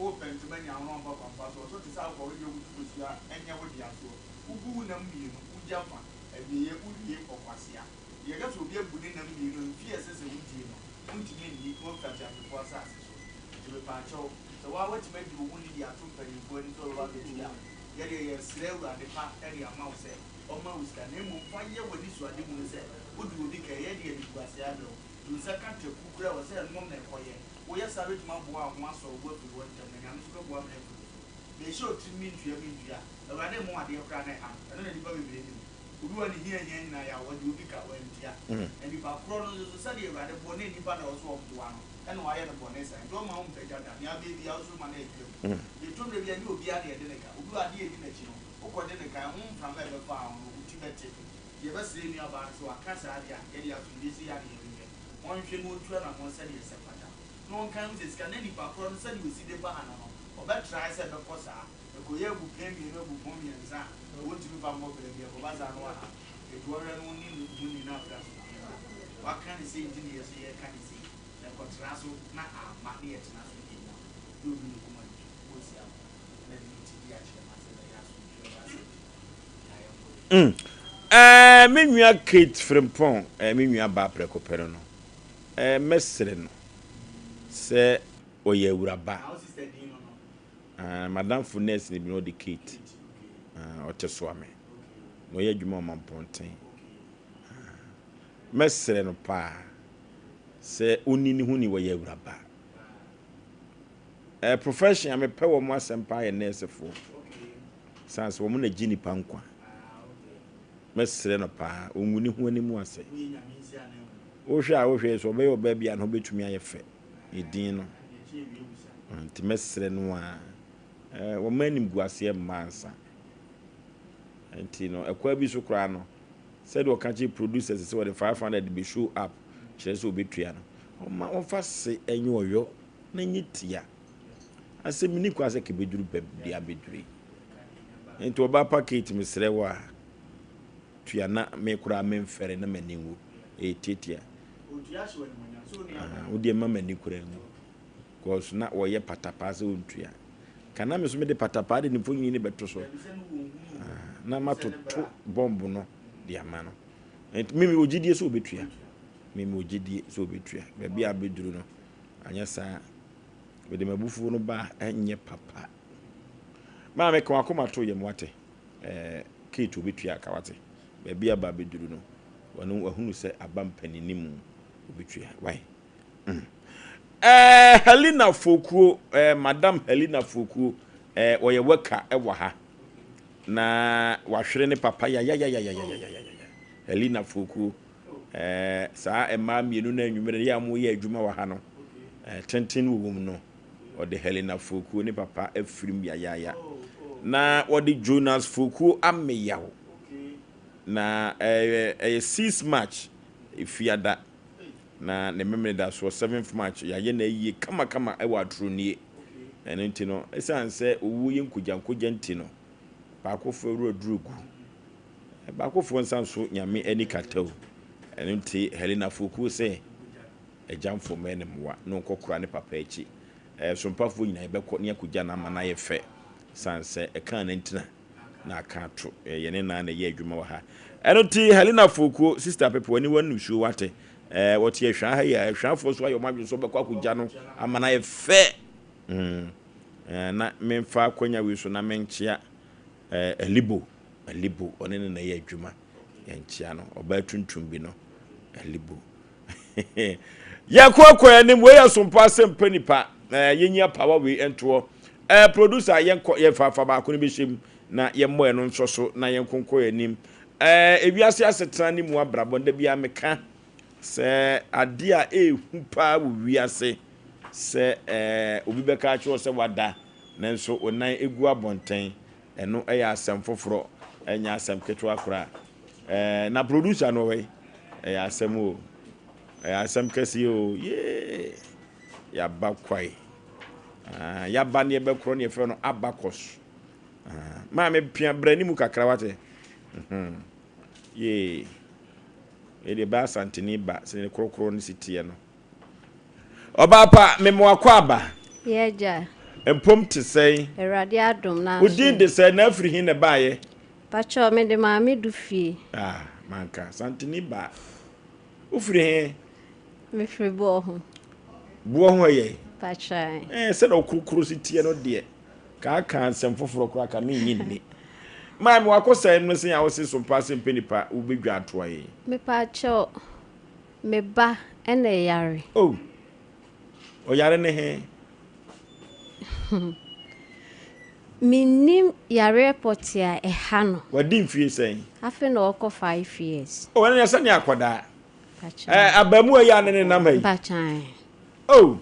Wopɛ ntoma nya wo na wamfa kwampa soɔ, so te sɛ akokɔwedeɛ wotu kosua ɛnyɛ wo dea soɔ. Wobu wo nam mmienu, wogya fa, awieɛ wowie ɔkwasea. Yɛka sɛ obi abu ne nam mmienu a, mfie a ɛsɛ sɛ wodie no, wontumi nni na wafiri ateasefoɔ asase so. Nti mepaakyɛw, sɛ woa woatumi adi wo ho ni de ato mpanyimfoɔ anim sɛ wobɛba abɛtua a, yɛdeɛ yɛresrɛ Awurade pa de ama wo sɛ ɔmma wo sika, na mmom fa yɛ w'anisoadehunu sɛ wode obi ka, ɛyɛ deɛ animguaseɛ abrɛ wo. To nsa ka taku koraa wɔ sɛ ɛno na ɛkɔyɛ. Woyɛ saa bɛtumi aboa wo ho asɔ wo bo afiri hɔ ntɛm na Nyame nso bɛboa mene afiri wo so. Mehyɛ otirim mentua mentua. Awurade mmo adeɛ koraa na ɛha no. Ɛno na nnipa bebree nnim. Obi wɔ ne hia hia nyinaa yɛ a ɔde obi ka wantua. Na nipa korɔ no nso so sɛdeɛ Awurade boɔ na nipa na ɛwɔ sɛ ɔboa no ɛna wayɛ no bɔne saa nti ɔmma wo mpagya da. Nea abɛyɛ biara wo nso ma no atwa mu. Deɛ ɛtɔ mmerɛ bi a ɛnyɛ obiara na yɛde ne ka. Obi wɔ adeɛ a ɛdi n'akyi no wokɔde ne ka ɛho mframa a ɛbɛfa ho no wo ti bɛte. Nti yɛbɛsrɛ yɛn nuabaa no sɛ waka saa deɛ a yɛde asomdwoeɛ sei ara na yɛhwehwɛ. Ɔnhwɛ na ɔntu anammɔn sɛdeɛ ɛsɛ fata. Na ɔnkae hu sɛ sika na nipa korɔ no sɛdeɛ ɔsi de baa no no ɔbɛtrae sɛ ɛbɛkɔ saa. Ɛkɔyɛ abupɛn mmienu, abupɔn mmiɛnsa a, wɔntumi mfa mmɔ bra bi. Ɛkɔba saa no a, ɛtu ɔhwɛ no ne ne ho ni na afei asomdwoeɛ ba. Waka no sei nti na yɛ nso yɛreka no sei. Na ɛkɔtra so na amma na yɛtena so bio a, na obi ne koma ntu, ɔnsi ano na de ne ti di akyerɛ ma sɛ ɛbɛyɛ asomdwoeɛ ba sɛ na yɛnkɔ yɛn. Mm. Eh, me nua Kate Frimpong, eh, me nua baa prɛko pɛ no no, eh, mɛsrɛ no sɛ ɔyɛ awuraba. Na wo sister din no no? Ah, m'adamfo nurse no bi no ɔde Kate. Ah, ɔte soa me. Na ɔyɛ adwuma wɔ Mampɔnten. Ah, mɛsrɛ no paa sɛ ɔnni ne ho ni wɔyɛ awuraba. Eh, profession a mepɛ wɔn asɛm paa yɛ nɛɛsefoɔ. San sɛ wɔn na gye nipa nkwa. Mɛsrɛ no paa, ɔngu ne ho anim ase. Wohwɛ a wohwɛ sɛ ɔbɛyɛ ɔbaa bi a ne ho bɛtumi ayɛ fɛ. Ne din no. Nti mɛsrɛ no a, wɔmma animguaseɛ mma ansa. Nti no, ɛkwan bi so koraa no, sɛdeɛ ɔka kyerɛ producers sɛ wɔde 500 bɛ show up kyerɛ sɛ ɔbɛtua no, ɔma wɔmfa se ɛnyɛ ɔyɔ na nyɛ tia. Asɛm ni kwa sɛ kɛbɛduru baabi abɛduru yi. Nti ɔbaa pa Kate mesrɛ wo a, tua na me koraa memfɛre na m'ani nwu. Ɛyɛ tiatia. Ah, wo deɛ ma m'ani koraa nwu. Cause na wɔyɛ patapaa sɛ ɔntua. Ka na me so mede patapaa de ne mfonini no bɛto so. Ah, na matoto bɔmbo no de ama no. Nti me mewɔ gyidie sɛ ɔbɛtua. Me mewɔ gyidie sɛ ɔbɛtua. Baabi a abɛduru no, anyɛ saa. Mede m'abufuo no ba a, ɛnyɛ papa. Maame, ka w'akoma to yam wate. Eh, Kate ɔbɛtua ka wate. Baabi a aba abɛduru no, wɔne wahunu sɛ aba mpanini mu ɔbɛtua. Why? Mm. Eh, Helena Fokuo, eh, Madam Helena Fokuo, eh, ɔyɛ worker wɔ ha. Na wahwere ne papa yayayayayayayaya. Helena Fokuo, eh, saa mmaa mmienu no anwummerɛ yɛ a wɔyɛ adwuma wɔ ha no, eh, tenten wɔ wɔm no, ɔde Helena Fokuo ne papa afirim yayaya. Na wɔde Jonas Fokuo ameyaw. Na ɛyɛ ɛyɛ 6 March, Efiada. Na ne Memeneda soɔ, seventh March, yɛayɛ no ayie kamakama wɔ Atronie. Ɛno nti no, ɛsiane sɛ owuo yɛ nkogyankogya nti no, baakofoɔ awura duru gu. Baakofoɔ nsa nso Nyame ani kata o. Ɛno nti Helena Fokuo sɛ agyamfoɔ mmɛyɛ no mmoa na ɔnkɔkora ne papa akyi. Sompafoɔ nyinaa yɛbɛkɔ ne akɔgya no ama no ayɛ fɛ, ɛsiane sɛ ɛkaa no ntina. na aka ato. Yɛne naa na ɛyɛ adwuma wɔ ha. Ɛno nti Helena Fokuo, Sister Pepe, w'ani wɔ nusuo wate. Ɛɛ wɔte Ahwaa ha yi a, Ahwaafoɔ nso ayɛ wɔn adwene sɛ wɔbɛkɔ akɔgya no ama no ayɛ fɛ. Mm. Ɛɛ na memfa akwanya wei so na menkyea ɛɛ Alibo. Alibo, ɔne ne na ɛyɛ adwuma. Yɛnkyea no. Ɔbaa tuntum bi no. Alibo. Yɛkɔ kɔ anim wei yɛ sompa asɛmpa nipa ɛɛ yɛnyi apawa wei ntoɔ ɛɛ producer yɛnkɔ yɛfa fa baako no bɛhyɛ mu na yɛmmɔ ɛno nsɔ so na yɛnko nkɔ anim ɛɛ ewiase asetena ne mu abrabɔ da biara meka sɛ adeɛ a ɛɛhu paa wɔ wiase sɛ ɛɛ obi bɛka akyerɛ sɛ wada nanso wo nan egu abɔnten ɛno ɛyɛ asɛm foforɔ ɛnyɛ asɛm ketewa koraa. Eh, na producer no wɔ yi. Ɛyɛ asɛm o. Ɛyɛ asɛm kɛseɛ o. Yee. Yaba kwae. Ah, yaba ne yɛbɛkorɔ ne yɛfrɛ no abacus. Ah, maame pia brɛ ne mu kakra wate. Mhm. Yee. Ɛdeɛ bɛ asantene ba sɛ ne korokoro ne si teɛ no. Ɔbaa pa, mema wakɔ aba. Yɛ agya. Mpom te sɛn? Awurade adom na Wo din de sɛn na afiri he na ɛbaeɛ? Pakyɛw, mede Maame Du fie. Ah, manka. Santini baa. Wofiri he? Mefiri Boɔ ho. Boɔ ho ɛyɛ? Pakyɛw. Eh, sɛdeɛ wo korokoro si teɛ no deɛ, ka aka nsɛm foforɔ koraa ka mennye nni. Maame, wakɔ sɛn no sɛn a wose sompa ase mpɛ nipa wobɛdwa atoa yi? Mepakyɛw, Me ba na ɛyare. Oh, ɔyare ne he? Mennim yareɛ pɔtee a ɛha no. Wadi mfie sɛn? Afei na ɔrekɔ 5 years. Oh, ɛno yɛ sɛnea akwadaa. Ɛ abaamuwa yi a ne ne nam ha yi. Mpakyɛw. Oh.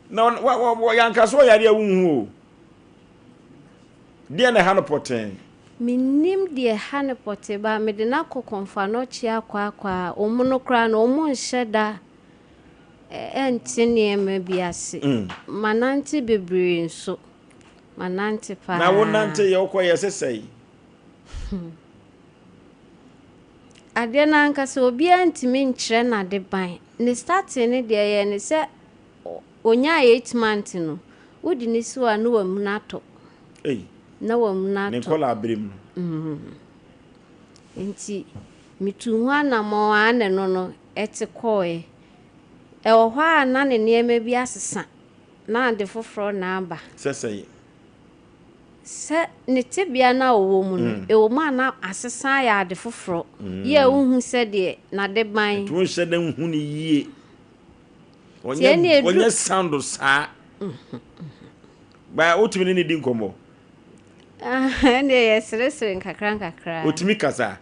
Na wa wa wa yanka so ɔyare a wonhu o. Deɛ na ɛha no pɔtee? Mennim deɛ ɛha no pɔtee but mede no akɔ Kɔmfoanɔkye akɔ akɔ a wɔn no koraa no wɔn nhyɛ da nte nneɛma bi ase. Manante bebree nso. Manante paa. Na wonante yɛ wokɔ yɛ sɛ sɛe? Adeɛ no ankasa obiara ntumi nkyerɛ n'adeban. Ne starting no deɛ ɛyɛ ne sɛ ɔnyaa 8 months no, wode no si hɔ a na wamuna atɔ. Ei. Na wamuna atɔ. Ne nkɔla abere mu no. Nti metuu ho anammɔn a na ɛno no ɛte kɔɔɛ. Ɛwɔ hɔ a na ne nneɛma bi asesa, na ade foforɔ na aba. Sɛ sɛn? Sɛ ne tebea no a ɔwɔ mu no, ɛwɔ mu a na asesa ayɛ ade foforɔ, yɛ a wonhu sɛdeɛ n'adeban. Nti wonhyɛ da nhu no yie. Ɔnyɛ ɔnyɛ sound saa. Ba wotumi ne ne di nkɔmmɔ? Ɛndeɛ yɛseresere nkakra nkakra. Otumi kasa?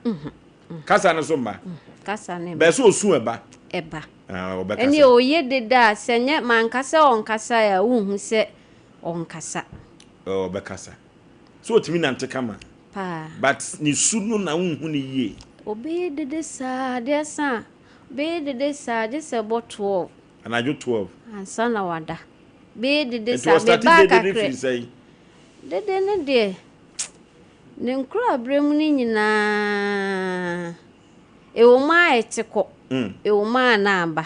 Kasa no so mma? Kasa no mma. Bɛɛ sɛ osu ɛba? Ɛba. Ah, ɔbɛkasa. Ɛndeɛ ɔyɛ dede a sɛ nyɛ manka sɛ ɔnkasa a wonhu sɛ ɔnkasa. Ɔbɛkasa. So otumi nante kama? Paa. But ne su no na wonhu no yie. Ɔbɛyɛ dede saa adeɛ sa a, ɔbɛyɛ dede saa gye sɛ ɛbɔ 12. Anadwo 12. Ansa na wada. Bɛyɛ dede saa. Nti ɔstate dede no firi sɛn? Dede no deɛ, ne nkorabere mu no nyinaa, ɛwɔ mu a ɛte kɔ, ɛwɔ mu a na aba.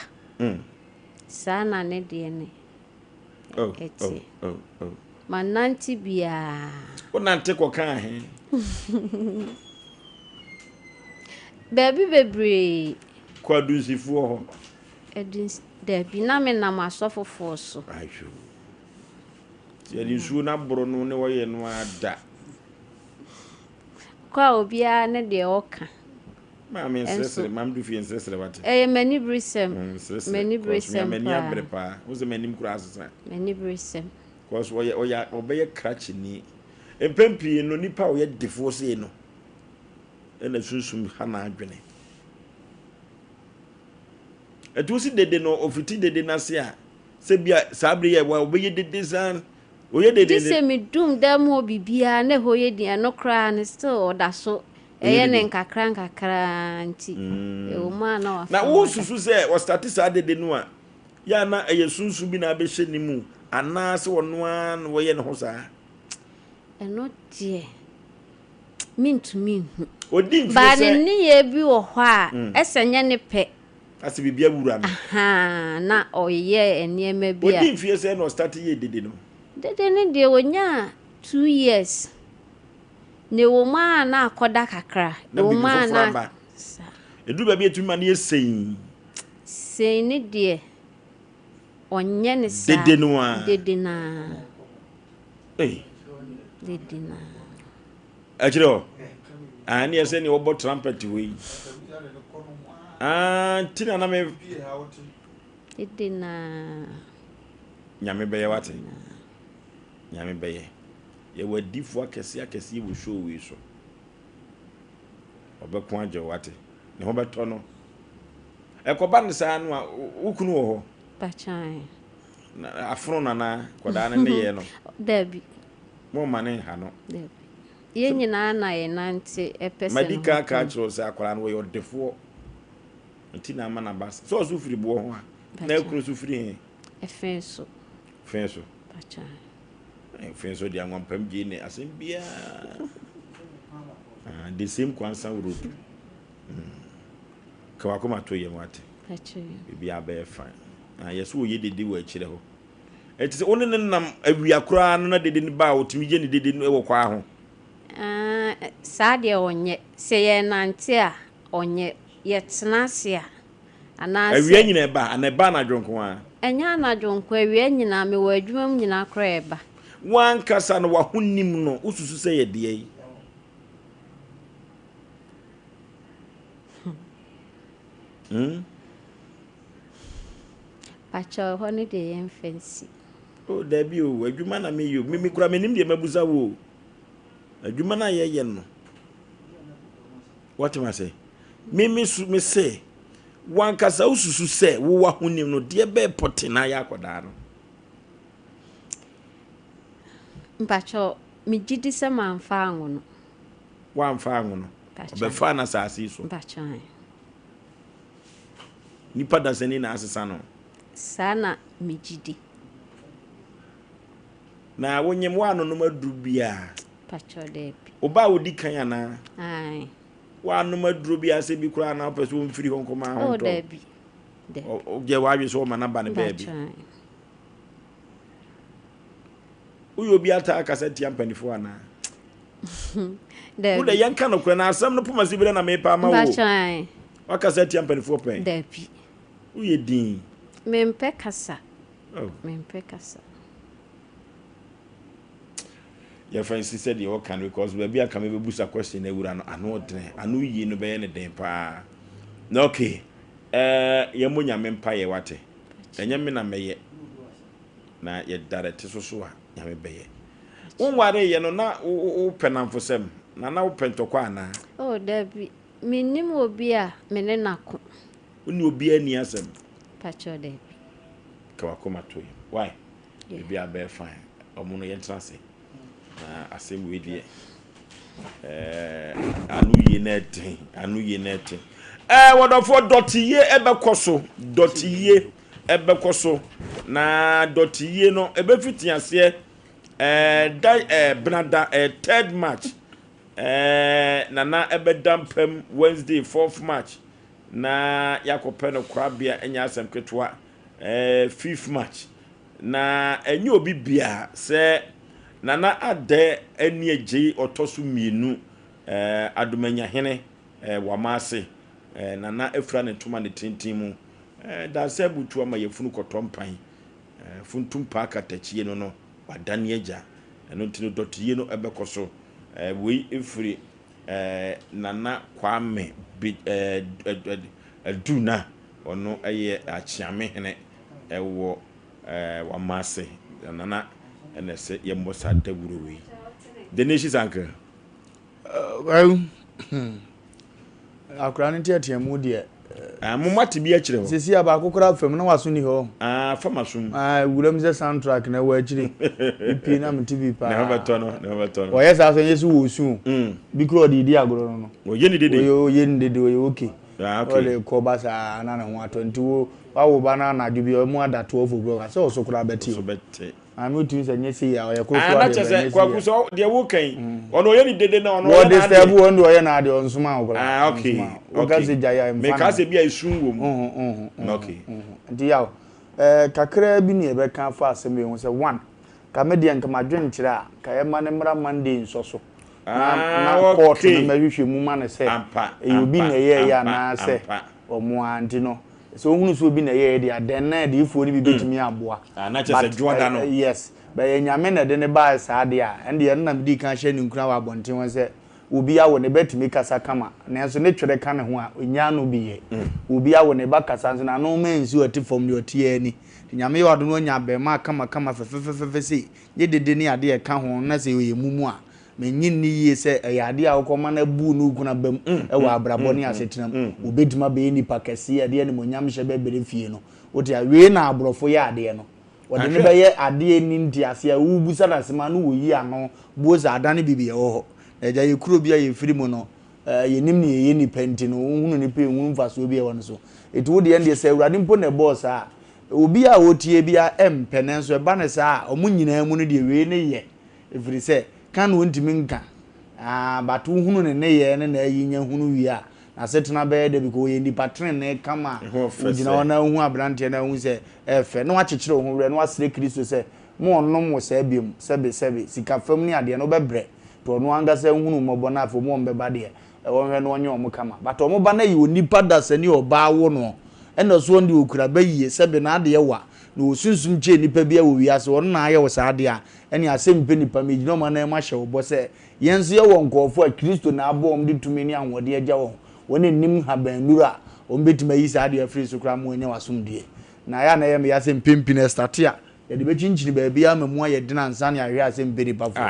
Saa na ne deɛ no ɛteɛ. Manante biara. Wonante kɔkaa he? Baabi bebree. Kɔ adunsifoɔ hɔ? Aduns dabi, na menam asɔfofoɔ so. Ahwɛ o. Nti yɛde nsuo no aboro no ne wɔyɛ no ara da. Kɔ a obiara ne deɛ ɔka. Maame nsresre, maame du fie nsresre wate. Ɛyɛ m'aniberesɛm. Nsresre. M'aniberesɛm paa. M'ani abere paa. Wo sɛ m'anim koraa asesa. M'aniberesɛm. Cause ɔyɛ ɔyɛ ɔbɛyɛ krakyeni. Mpɛn pii no nipa a ɔyɛ defoɔ sei no ɛna sunsum ha n'adwene. Ɛti wo si dede no ofiti dede n'ase a sɛ bi a saa bere yɛ wa ɔbɛyɛ dede saa ɔyɛ dede. Gye sɛ medum dan mu hɔ biribiara na ɛhɔ yɛ din ɛno koraa no still ɔda so Ɛyɛ ne nkakra nkakra nti, ɛwɔ mu a na wafa Na wosusu sɛ ɔstate saa dede no a, yɛ a na ɛyɛ sunsum bi na abɛhyɛ ne mu anaa sɛ ɔno ara na ɔyɛ ne ho saa? Ɛno deɛ, mentumi nhu. Ɔdi mfeɛ sɛ. But ne nneyɛɛ bi wɔ hɔ a, ɛsɛ nyɛ ne pɛ. Asɛ biribi awura no. Ahaa, na ɔyɛ nneɛma bi a. Ɔdi mfeɛ sɛ na ɔstate yɛɛ dede no? Dede no deɛ, ɔnyaa 2 years. Na ɛwɔ mu a na akɔda kakra. Na Ɛwɔ biribi mu a foforɔ na aba. Saa. Ɛduru baabi a ɛtumi ma no yɛ sei. Sei ne deɛ, ɔnyɛ ne saa. Dede no ara. Dede no ara. Ei. Dede no ara. Akyire hɔ. Ah, ne yɛ sɛ ne wɔbɔ trumpet wɔ yi. Ah, nti na na me. Dede no ara. Nyame bɛyɛ wate. Nyame bɛyɛ. Yɛwɔ adiifoɔ akɛseɛ akɛseɛ wɔ show wei so. Ɔbɛko agye wo wate. Ne ho bɛtɔ no. Ɛkɔba no saa no a, wo kunu wɔ hɔ? Bakyan. Na afono nana kɔdaa no ne yɛ no. Dabi. Mo ma ne nha no. Dabi. Yɛn nyinaa na yɛn nante ɛpɛ sɛ. Madi kan aka akyerɛ wo sɛ akwadaa no wɔyɛ ɔdefoɔ. Nti na ama n'aba sɛ ɔso firi boɔ ho a. Na ekunu so firi he? Ɛfɛn so. Fɛn so. Bakyan. Afei nso deɛ anwampam gye ne asɛm biara. Ah, the same Kwansa road. Mm. Ka wakoma to yam ate. Biribi abɛyɛ fine. Ah, yɛ so wɔyɛ dede wɔ akyire hɔ. Ɛte sɛ wo ne ne nam awia koraa no na dede no ba a wɔtumi yɛ ne dede no wɔ kwaa ho. Ah, saa deɛ ɔnyɛ. Sɛ yɛnante a ɔnyɛ. Yɛtena ase a Anaasɛ. Awia nyina ɛba anaa ɛba anadwo nko ara? Ɛnyɛ anadwo nko, awia nyinaa, mewɔ adwuma mu nyinaa koraa ɛba. W'ankasa no w'ahonim no wosusu sɛ yɛ deɛn? Hmm? Pakyɛw, ɛhɔ no deɛ yɛmfa nsi. Oh, dabi o, adwuma na meyɛ o. Me me kura menim deɛ mabusa wo o. Adwuma no a yɛyɛ no. What am I say? Me me su me se wankasa wosusu sɛ wo w'ahonim no deɛ bɛɛ pɔte na ayɛ akwadaa no. Mpakyɛ megye di sɛ mamfa anwo no. Wamfa anwo no. Ɔbɛfaa no asase yi so. Mpakyɛ. Nipa dasani na asesa no. Saa na megye di. Na wonyem woanonom aduru biara? Pakyɛw daabi. Wo ba a odi kan anaa? Ae. Woanom aduro biara sɛ bi koraa na wopɛ sɛ wɔmfiri hɔ nkɔma ahontɔ? Oh daabi. Daabi. Wogyɛ w'adwene sɛ wɔma no aba no baabi. Mpakyɛw ae. Woyɛ obi ataa kasa tia mpanimfoɔ anaa? Daabi. Wode yɛnka nokorɛ na asɛm no poma si berɛ na mepa ama wo. Mpakyɛw ae. Wakasa tia mpanimfoɔ pɛn? Daabi. Woyɛ din. Mempɛ kasa. Oh. Mempɛ kasa. Yɛfa nsi sɛ deɛ ɔka no because baabi a nka mebɛbusa question no awura no ano ɔdene ano yie no bɛyɛ ne den paa. Na okay. Eh, yɛmmɔ nyame mpa yɛ wate. Ɛnyɛ me na mɛyɛ. Na yɛdarɛte so so a nyame bɛyɛ. Wonwareyɛ no na wopɛ namfosɛm na na wopɛ ntɔkwa anaa? Oh, dabi. Mennim obi a me ne no ako. Wo ne obiara nni asɛm? Pakyɛw dabi. Ka wakoma to yam. Why? Biribiara bɛyɛ fine. Ɔmo no yɛntena ase. Na asɛm wei deɛ ɛɛ ano yie na ɛden. Ano yie na ɛden. Ɛɛ wɔdɔfoɔ dɔteyie ɛbɛkɔ so. Dɔteyie ɛbɛkɔ so. Na dɔteyie no ɛbɛfiti aseɛ ɛɛ da ɛɛ benada ɛɛ third March. Ɛɛ nana ɛbɛda mpam Wednesday fourth March. Na yɛakɔpɛ no korabea ɛnyɛ asɛm ketewa ɛɛ fifth March na ɛnyɛ obi bia sɛ Nana Adɛ ani agyei ɔtɔ so mmienu ɛɛ Adomanyahene ɛɛ Wamase ɛɛ Nana afira ne ntoma ne tenten mu ɛɛ Dansa abutu ama yafunu kɔtɔ mpan ɛɛ funtum paa katakyie no no wadane agya ɛno nti no dɔteyie no ɛbɛkɔ so ɛɛ wei ɛfiri Eh, Nana Kwame bi eh, Aduna, ɔno yɛ Akyeame hene wɔ eh, Wamase. Nana ɛna ɛsɛ yɛmmɔ saa dawuro wei. The Nation's Uncle. Well, akora no nteateamu deɛ. Ah, mo mate bi akyerɛ hɔ. Sisi a baako koraa fam na waso ni hɔ. Ah, fa ma som. Ah, wuram sɛ soundtrack na ɛwɔ akyiri. Epie na mete bi paa. Ne ho bɛtɔ no, ne ho bɛtɔ no. Wɔyɛ saa so ɛnyɛ sɛ wɔ su o. Mm. Bi kura ɔde di agorɔ no no. Wɔyɛ ne dede. Wɔyɛ ne dede, ɔyɛ okay. Ah, okay. Ɔde kɔ ba saa na ne ho atɔ nti wo wawo ba na anadwo bi ɔmo ada 12 o'clock asɛ ɔso koraa bɛte o. Ɔso bɛte. Maame otumi sɛ nyɛ sei a ɔyɛ koro koraa deɛ bɛnyɛ sei a. Kwaku sɛ deɛ wo kan yi ɔno ɔyɛ ne dede na ɔno ɔyɛ n'adeɛ. Wɔ disturb wɔn deɛ ɔyɛ n'adeɛ ɔnsoma wo koraa. Ah okay okay. Woka sɛ gya yɛ mfa. Meka sɛ bi a esu wɔ mu. Okay. Nti yaw ɛɛ kakraa bi na yɛbɛka afa asɛm yi ho sɛ one ka me deɛ nka madwen kyerɛ a ka yɛma no mmra Monday nsɔ so. Na na court no mɛhwehwɛ mu ma no sɛ ɛyɛ obi na ɛyɛɛyɛ anaasɛ wɔn ara nti no. Sɛ wohunu sɛ obi na ɛyɛɛ deɛ a, dɛn na adiyifoɔ no bi bɛtumi aboa? Ah, na kyerɛ sɛ dwoada no. Yes, but ɛyɛ Nyame na ɛde no baeɛ saa deɛ a, ɛndeɛ ɛno na medii kan hyɛɛ no nkuran wɔ abɔnten hɔ sɛ, obi awo ne ba tumi kasa kama, nanso ne twerɛ ka ne ho a, ɔnnya ano bi yɛ. Obi awo ne ba kasa nso n'ano mma nsi ɔte fam deɛ ɔte ara ni. Nti Nyame yɛ ɔadom na wanya abarimaa kama kama fɛfɛfɛfɛ sei, nye dede ne adeɛ a ɛka ho na sɛ ɔyɛ mumu a, Mennye nni yie sɛ ɛyɛ adeɛ a wokɔma no abu ne okunu abam wɔ abrabɔ ne asetena mu. Wɔbɛtumi abɛyɛ nipa kɛseɛ a ɛde animuonyamhyɛ bɛbrɛ fie no. Wote a? Wei na aborɔfo yɛ adeɛ no. Wɔde no bɛyɛ adeɛ a ɛnni nteaseɛ a wobisa no asɛm a na wɔyi ano buo sɛ adane biribi ɛwɔ hɔ. Na agya yɛ kuro bi a yɛfiri mu no, yɛnim ne yɛyɛ nipa nti no, wohunu nipa a ɛnhunu mfasoɔ bi a ɛwɔ no so. Ɛti wo deɛ ɛndeɛ sɛ Awurade mpo na ɛbɔɔ saa a, obi a ɔtie biara ɛmpɛ nanso ɛba no saa a, wɔn nyinaa mu no deɛ wei ne yɛ. Ɛfiri sɛ, ka na ɔntumi nka. Ah, but wohunu ne nneyɛɛ ne n'ayi nya hunu wie a, n'asetena bɛyɛ dɛ because ɔyɛ nipa tenenee kama a, wogyina hɔ na wohu aberanteɛ na wohu sɛ ɛyɛ fɛ, na wakyekyere wo ho werɛ na wasrɛ Kristo sɛ ma ɔnnom wo saa biom, sɛbe, sɛbe, sika fam ne adeɛ no wobɛbrɛ, nti ɔno ankasa nhunu wo mmɔbɔ na afei wɔn a wɔbɛba deɛ, Wɔnhwɛ na wɔnyɛ wɔn kama. But wɔn ba no yɛ onipa dasani a ɔbaa wo noɔ ɛna ɔso ɔno deɛ ɔkura ba yie sɛbe n'adeɛ wa na ɔsunsum kyɛn nipa biara wɔ wiase ɔno na ayɛ wo saa adeɛ a ɛne asɛm mpɛ nipa megyina wɔn anan mu ahyɛ wo bɔ sɛ yɛn nso yɛwɔ nkurɔfoɔ a Kristo na abɔ wɔn de tumi ne ahoɔden agya wɔn wɔn nnim nhaban nnuro a wɔn bɛtumi ayi saa adeɛ afiri so koraa ma wɔanya w'asomdwoeɛ na ayɛ a na ɛyɛ me ya sɛ mpɛn pii no ɛstate a. Yɛde bɛkyinkyini baabiara ma mu ayɛ den ansa na yɛahwɛ asɛmpɛ nipa fo.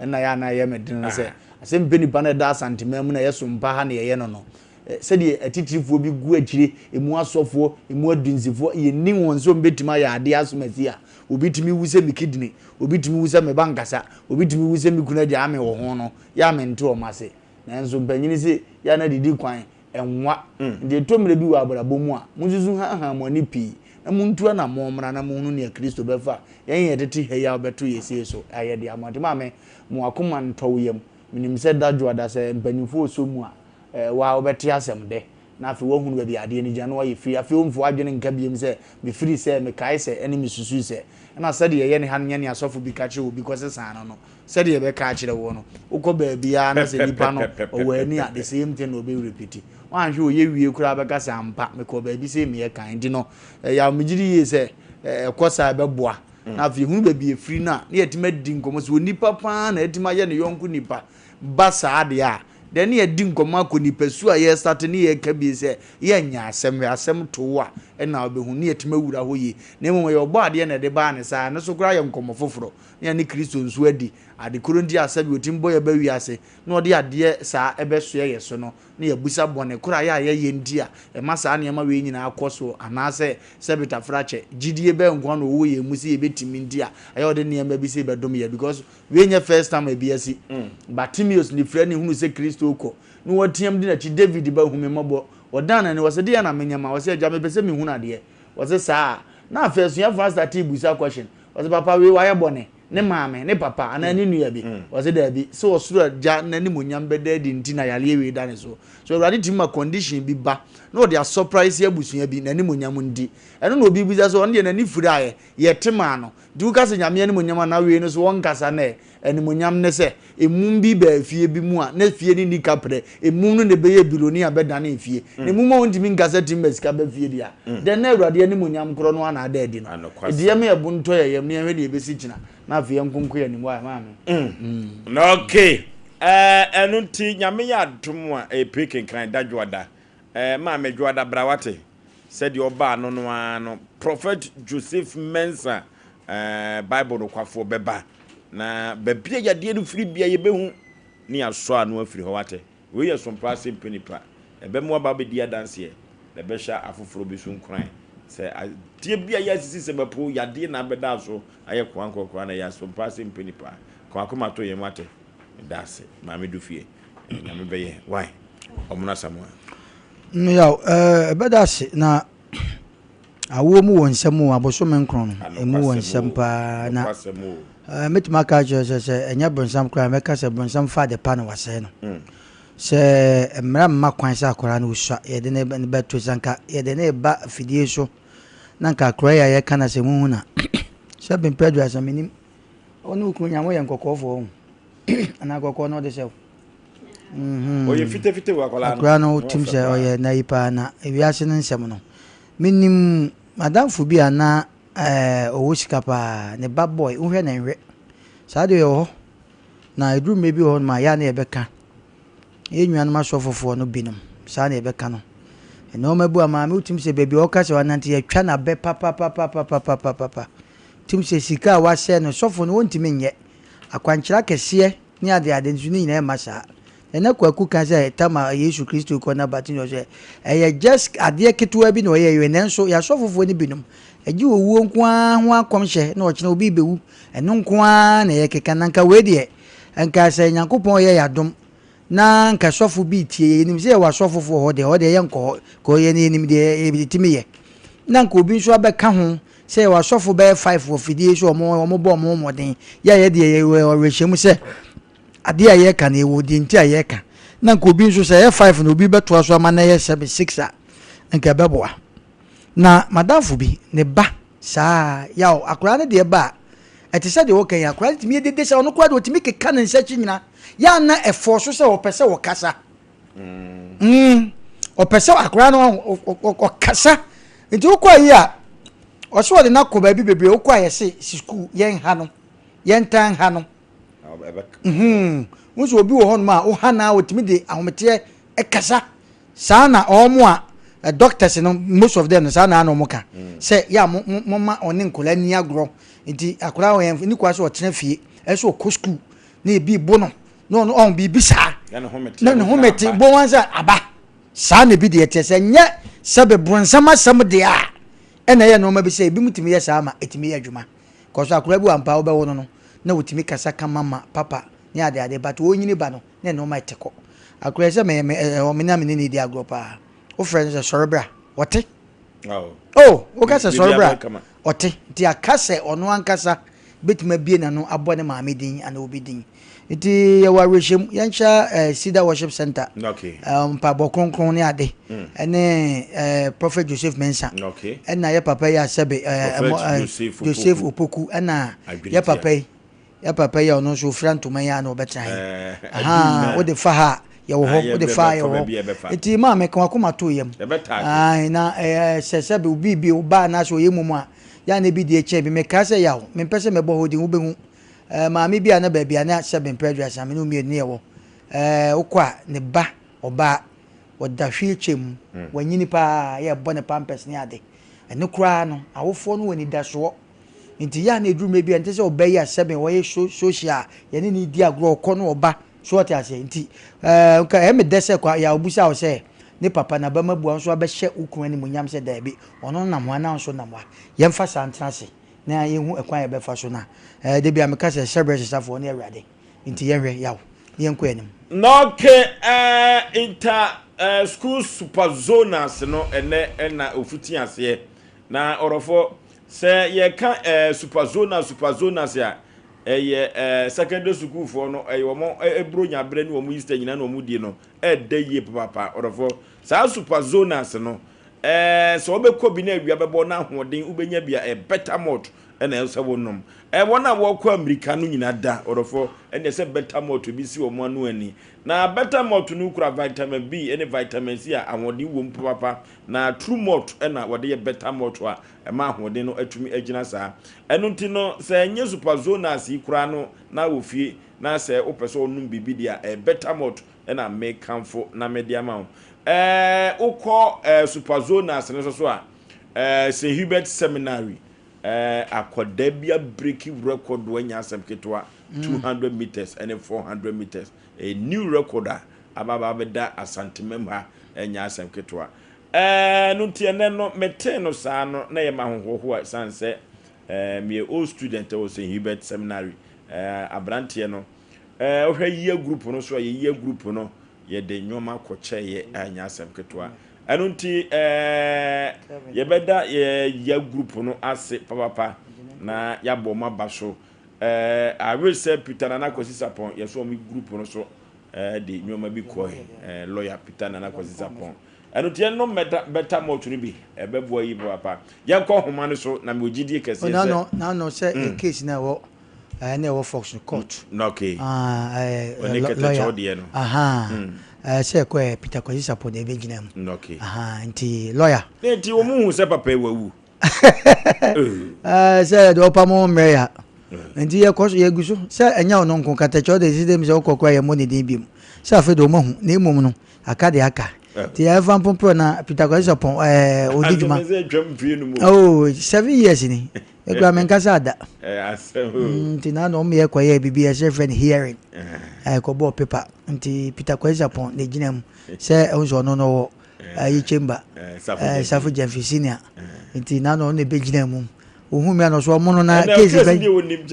Ɛna yɛ a na ɛyɛ me den no sɛ, asɛmpɛ nipa no a ɛda Asanteman mu na ɛyɛ sompa ha na yɛyɛ no no, sɛdeɛ atitirifoɔ bi gu akyire, ɛmu asɔfoɔ, ɛmu adunsifoɔ, yɛnnim wɔn sɛ wɔbɛtumi ayɛ adeɛ asomasi a, obi tumi wu sɛ me kidney, obi tumi wu sɛ me ba nkasa, obi tumi wu sɛ me kunu agyaa me wɔ ho no, yɛ a mente wɔn ase. Nanso mpanyini se, yɛ a na didi kwan nwa. Enti ɛtɔ mmerɛ bi wɔ abrabɔ mu a, monsusu haahaa mo ani pii, na montu anammɔn mmra na monhunu nea Kristo bɛfa yɛn a yɛtete ha yi a ɔbɛto yɛn sie so ayɛ de ama. Nti maame, mo akoma ntɔ wo yam. Menim sɛ da dwoada sɛ mpanyimfoɔ resɔ mu a, eh, wo ara wobɛte asɛm dɛ, na afei woahunu baabi a adeɛ no gyina na woayɛ firi. Afei womfa w'adwene nka biom sɛ, mefiri sɛ, mekae sɛ, ɛne mesusui sɛ. Ɛna sɛdeɛ yɛyɛ ne ha no nyɛ nea sɔfo bi ka kyerɛ obi kɔsesaa no no. Sɛdeɛ yɛbɛka akyerɛ woɔ no, wokɔ baabiara na sɛ nipa no ɔwɔ ani a, the same thing na ɔbɛ repeat. Woanhwɛ ɔyɛ wie koraa bɛka sɛ ampa mekɔɔ baabi sei meyɛ kan. Nti no, ɛyɛ a megye di yie sɛ ɛkɔ saa ɛbɛboa. Na afei yɛhunu baabi ɛfiri no a, na yɛatumi adi nkɔmmɔ. Sɛ onipa pa ara na atumi ayɛ ne yɔnko nipa ba saa deɛ a, then na yɛadi nkɔmmɔ akɔ nipasu a yɛrestate ne yɛreka bie sɛ yɛnyɛ asɛm, hwɛ asɛm to wo a ɛna wobɛhu, na yɛatumi awura hɔ yie. Na mmom ɛyɛ ɔbɔadeɛ na ɛde baa ne saa, ɛno nso koraa yɛ nkɔmmɔ foforɔ. na yɛne Kristo nso adi. Ade koro nti a sɛbe otumi bɔ yɛn ba wiase na ɔde adeɛ saa bɛsoɛ yɛn so no, na yɛabisa bɔne koro a yɛ a yɛyɛ nti a ɛma saa nneɛma wei nyinaa kɔ so, anaasɛ sɛbe tafrakyɛ, gyidie bɛn nko ara na ɔwɔ yɛn mu sɛ yɛbɛtumi nti a ɛyɛ a ɔde nneɛma bi sei bɛdom yɛn, because wei nyɛ first time a ebi asi. Bartimeus nifirani hunuu sɛ Kristo rekɔ, na wateam di n'akyi, David ba, hu me mmɔbɔ. Ɔdan n'ani, ɔse, Deɛn na menyɛ ma wo? Ɔse, Agya, mepɛ sɛ mehunu adeɛ. Ɔse, Saa a? Na afei asuafoɔ no astate rebisa question. Ɔse papa wei wayɛ bɔne? Ne maame, ne papa anaa ne nua bi? Ɔse daabi, sɛ ɔsoro agya n'animuonyam bɛda adi nti na yareɛ wei da ne so. So Awurade tumi ma condition bi ba na ɔde asɔpraese abusua bi n'animuonyam nti. Ɛno na obi bisa sɛ ɔno deɛ n'ani firaeɛ, yɛte maa no. Nti woka sɛ Nyame animuonyam anaa wei no so ɔnkasa nɛ? Animuonyam ne sɛ, emum bi baa fie bi mu a na fie no nni kaprɛ. Emum no na ɛbɛyɛɛ biloni a bɛdanee fie. Na emum a ontumi nkasa tumi ma sika ba fie deɛ a, dɛn na Awurade animuonyam korɔ no ara na ada adi no? Enti yɛmma yɛn bo ntɔ yɛn yam na yɛnhwɛ deɛ ɛbɛsi kyena, na afei yɛnkonko yɛn anim. Wai, maame? Ok, ɛno nti Nyame yɛ adom a, ɛpue kenkan da dwoada. Maame dwoada bra wate. Sɛdeɛ ɔbaa no no ara no, Prophet Joseph Mensah, Bible nokwafoɔ bɛba. Na baabi a yadeɛ no firi bia yɛbɛhu ne yɛasɔ ano afiri hɔ wate. Wei yɛ sompa asɛm pɛ nipa. Ɛbɛma waba abɛdi adanseɛ na ɛbɛhyɛ afoforɔ bi so nkuran sɛ adeɛ bi a yɛasisi sɛ bɛpo yadeɛ na abɛda so ayɛ koankorɔ koraa na ɛyɛ asompa asɛm pɛ nipa. Ka wakoma to yɛn wate. Meda ase. Maame du fie. Nyame bɛyɛ. Why? Ɔmono Asamoah. Yaw, ɛbɛda ase na Awoɔ mu wɔ nsɛm o, abosome nkron no, ɛmu wɔ nsɛm paa. Na mɛtumi aka akyerɛ sɛ sɛ ɛnyɛ bronsam koraa mɛka sɛ bronsam fa ade pa na wasɛe no. Mm. Sɛ mmara mma kwan sɛ akwaraa no wosua, yɛde ne bɛto sɛ nka yɛde ne ba afidie so na nka akwaraa yi a yɛka na sɛ huhu na sɛ bempɛ aduasa menim wo ne wo kunu nya moyɛ nkɔkɔɔfoɔ ho anaa kɔkɔɔ no ɔde hyɛ wo. Mm-hmm. Ɔyɛ fitafita wɔ akwadaa no. Akwadaa no wotim sɛ ɔyɛ nayi paa na ewiase no nsɛm no. Menim madamfo bi a na eh, ɔwɔ sika paa, ne ba boy, wohwɛ na nhwɛ. Saa deɛ ɔwɔ hɔ. Na ɛduru mmerɛ bi wɔ hɔ nom a, yɛ a na yɛbɛka. Yɛn nuanom asɔfofoɔ no binom, saa na yɛbɛka no. Nneɛma bi a maame wotim sɛ baabi a ɔka sɛ wanante yɛtwa n'abɛ papapapapapapapa. Tim sɛ sika a wasɛe no sɔfo no wɔntumi nyɛ. Akwankyerɛ akɛseɛ ne adeade nso ne nyinaa ɛmma saa. Nana Kwaku ka sɛ tam a Yesu Kristo rekɔ na Bartimaeus sɛ ɛyɛ just adeɛ ketewa bi na ɔyɛ yɛ nanso yɛasɔfofoɔ no binom ɛgye owuo nko ara ho akɔmhyɛ na ɔkyena obi bɛwu ɛno nko ara na yɛkeka na nka wei deɛ nka sɛ Nyankopɔn yɛ yɛadom na nka sɔfo bi tie yɛ yɛnim sɛ yɛwɔ asɔfofoɔ hɔ deɛ hɔ deɛ yɛnkɔ hɔ kɔ yɛn yɛnim deɛ yɛtumi yɛ na nka obi nso abɛka ho sɛ yɛwɔ asɔfo bɛyɛ five wɔ fidie so wɔn wɔn bɔ wɔn ho mmɔden yɛ a yɛ deɛ yɛwɔ awerɛhyɛmu sɛ adeɛ a yɛka no yɛwɔ deɛ nti a yɛka na nka obi nso sɛ ɛyɛ five na obi bɛtoa so ama na ɛyɛ seven six a nka ɛbɛboa na madamfo bi ne ba saa yaw akwaraa no deɛ ba a ɛte sɛ deɛ wɔka yi akwaraa no tumi yɛ dede sɛ ɔno koraa deɛ ɔtumi keka ne nsa akyi nyina yɛ ana ɛfɔɔ so sɛ ɔpɛ sɛ ɔkasa Mm. Ɔpɛ sɛ akwadaa no ɔkasa. Nti wokɔ ayi a, ɔsɛ ɔde no akɔ baabi bebree. Wokɔ a yɛse sukuu yɛn ha no, yɛntaa nha no. Mhm. Wo nso obi wɔ hɔnom a woha no a ɔtumi de ahometeɛ kasa. Saa na wɔn a Doctors no most of them no saa na na wɔn ka sɛ yɛ a mo mo mo ma ɔne nkwadaa ni agorɔ nti akwadaa wɔ yɛn ne kwa sɛ ɔtena fie ɛsɛ ɔkɔ school na ebi bo no na ɔno ɔn biribi saa na ne ho mete bo wɔn sɛ aba saa na ebi deɛ teɛ sɛ nyɛ sɛ bebronsam asɛm deɛ a ɛna ɛyɛ nneɛma bi sɛ ebi mu tumi yɛ saa ma etumi yɛ adwuma kɔsɔ akwadaa bi wɔ ampa wobɛwo no no na wotumi kasa kama ma papa ne ade ade but wɔnyini ba no na nneɛma ɛte kɔ akwadaa sɛ me me ɛwɔ me na me ne ne di agorɔ paa. Wofrɛ no sɛ sɔre bra, ɔte. Oh, woka sɛ sɔre bra, ɔte. Nti aka sɛ ɔno ankasa bɛtumi abie n'ano abɔ ne maame din anaa obi din. Nti yɛwɔ awerɛhyɛmu, yɛnhyɛ eh, Cedar Worship Center, okay. eh, mpaebɔ kronkron ne ade, ɛne eh, Prophet Joseph Mensah, okay. ɛna yɛ papa yi asɛbe eh, Prophet eh, Joseph Joseph Opoku, Opoku, ɛna Adwene yɛ papa tia. yi Yɛ papa yi a ɔno nso ofira ntoma yi a na ɔbɛtena he. Ɛɛ, Ahaa, aduru wode na. fa ha a, yɛwɔ Ah, hɔ, yɛ wode bɛ fa ha bɛfa yɛwɔ hɔ. baabi a yɛbɛfa. Nti maame ka w'akoma to yam. Yɛbɛtaake. Ae, na ɛɛ sɛ sɛbe obi bi wo ba anaasɛ ɔyɛ mum a, yɛ a na ebi deɛ kyɛn bi. Mekaa sɛ yaw, mempɛ sɛ mɛbɔ hɔ din, wobɛhu. Ɛɛ maame bi a na baabi a na sɛbe mprɛ aduasa, me ne wo mmienu ne yɛwɔ. Ɛɛ wokɔ a, ne ba, ɔbaa, ɔda wheelchair mu, wanyini paa, yɛrebɔ no pampers ne ade. Ɛno koraa no, awofoɔ no wɔ anidasoɔ. Nti yɛ a na ɛduru mmerɛ bi a ɛnte sɛ ɔbaa yi a sɛbe ɔyɛ so social a yɛne no di agorɔ ɔkɔ na ɔba so ɔte aseɛ nti ɛɛ nka ɛyɛ me dɛ sɛ kwa yɛ a ɔbusa wo sɛ ne papa na bɛma bua nso abɛhyɛ wo kunu animuonyam sɛ daabi ɔno nam hɔ anaa nso nam hɔ a yɛmfa saa ntena ase na yɛhu ɛkwan a yɛbɛfa so na ɛɛ da bi a meka sɛ hyɛbrɛ sesafoɔ ne awurade nti yɛnhwɛ yaw na yɛnkɔ anim. Nɔke ɛɛ inter ɛɛ school super zonals no ɛnɛ ɛna ofiti aseɛ na ɔrɔfo Sɛ yɛka eh, super zonals, super zonals a, ɛyɛ eh, secondary sukuufoɔ no, ɛyɛ wɔn eh, Buronya berɛ ne wɔn Easter nyinaa na wɔn die no, ɛɛdɛ yie papaapa, ɔdɔfoɔ. Saa super zonals no, eh, sɛ wɔbɛkɔ bi na awia bɛbɔ na ahoɔden wobɛnya bi a, ɛyɛ better malt ɛna ɛsɛ sɛ wonom. Eh, wɔn a wɔkɔ Amirika no nyinaa da, ɔdɔfoɔ, ɛna ɛsɛ better malt bi si wɔn ano ani. Na better malt no kura vitamin B ne vitamin C a ahoɔden wom papaapa. Na true malt na wɔde yɛ better malt a ɛma ahoɔden no atumi agyina saa. Ɛno nti no, sɛ ɛnyɛ super zonals yi koraa no na wɔ fie na sɛ wopɛ sɛ wonom biribi deɛ a, ɛyɛ better malt na mekamfo na mede ama wo. Ɛɛ, wokɔ ɛɛ super zonals no nso so a, ɛɛ St. Hubert Seminary, ɛɛ akwadaa bi abreaki record anya asɛm ketewa, 200 meters ne 400 meters. Ɛyɛ new record a aba aba abɛda Asantemam ha, ɛnyɛ asɛm ketewa. Ɛɛ no nti ɛnɛ no metee no saa no na ɛyɛ m'ahohoahoa ɛsiane sɛ ɛɛ meyɛ old student wɔ St. Hubert Seminary. Ɛɛ aberanteɛ no ɛɛ wohwɛ year group no so a yɛ year group no yɛde nneɛma kɔkyɛeɛ a ɛnyɛ asɛm ketewa. Ɛno nti ɛɛ yɛbɛda yɛ year group no ase papapa na yɛabɔ wɔn aba so. Ɛɛ I wish sɛ Peter Nana Kwasi Sarpong yɛsɛ wɔn group no so ɛɛ de nneɛma bi kɔe ɛɛ lawyer Peter Nana Kwasi Sarpong. Ɛno nti yɛnnom bɛta bɛta malt no bi ɛbɛboa yi papaapa. Yɛnkɔ nhoma no so na mewɔ gyidie kɛseɛ sɛ. N'ano n'ano sɛ mm. case na ɛwɔ ɛɛ na ɛwɔ Fox no court. Mm, okay. Ah ɛɛ Ɔne kɛtɛkyɛw deɛ no. Aha. Mm. Ɛɛ sɛ ɛkɔ ɛ Peter Kwasi Sarpong na ɛbɛgyina mu. Okay. Aha nti lawyer. Ne nti wɔn hu sɛ papa yi wawu. Ɛɛ sɛ yɛde ɔpam ho mmerɛ ya. Nti yɛkɔ so yɛgu so sɛ ɛnyɛ ɔno nko kɛtɛkyɛw de si dɛm sɛ wokɔ koraa yɛmmɔ ne din biom sɛ afei de wɔn ahu na mmom no aka deɛ aka nti yɛmfa mpomporo na Peter Kwasi Sarpong ɛɛ ɔdi dwuma oh 7 years ni ekura me nkasa ada nti na na wɔn yɛ kɔyɛ biribi yɛsɛ fɛ no hearing ɛɛ kɔbɔɔ paper nti Peter Kwasi Sarpong na egyina mu sɛ ɛho sɛ ɔno no wɔ ɛyi chamber ɛɛ Safo Gyamfi senior nti na na ɔno na ebegyina mu ohun mi anɔ so ɔmo no na case bɛ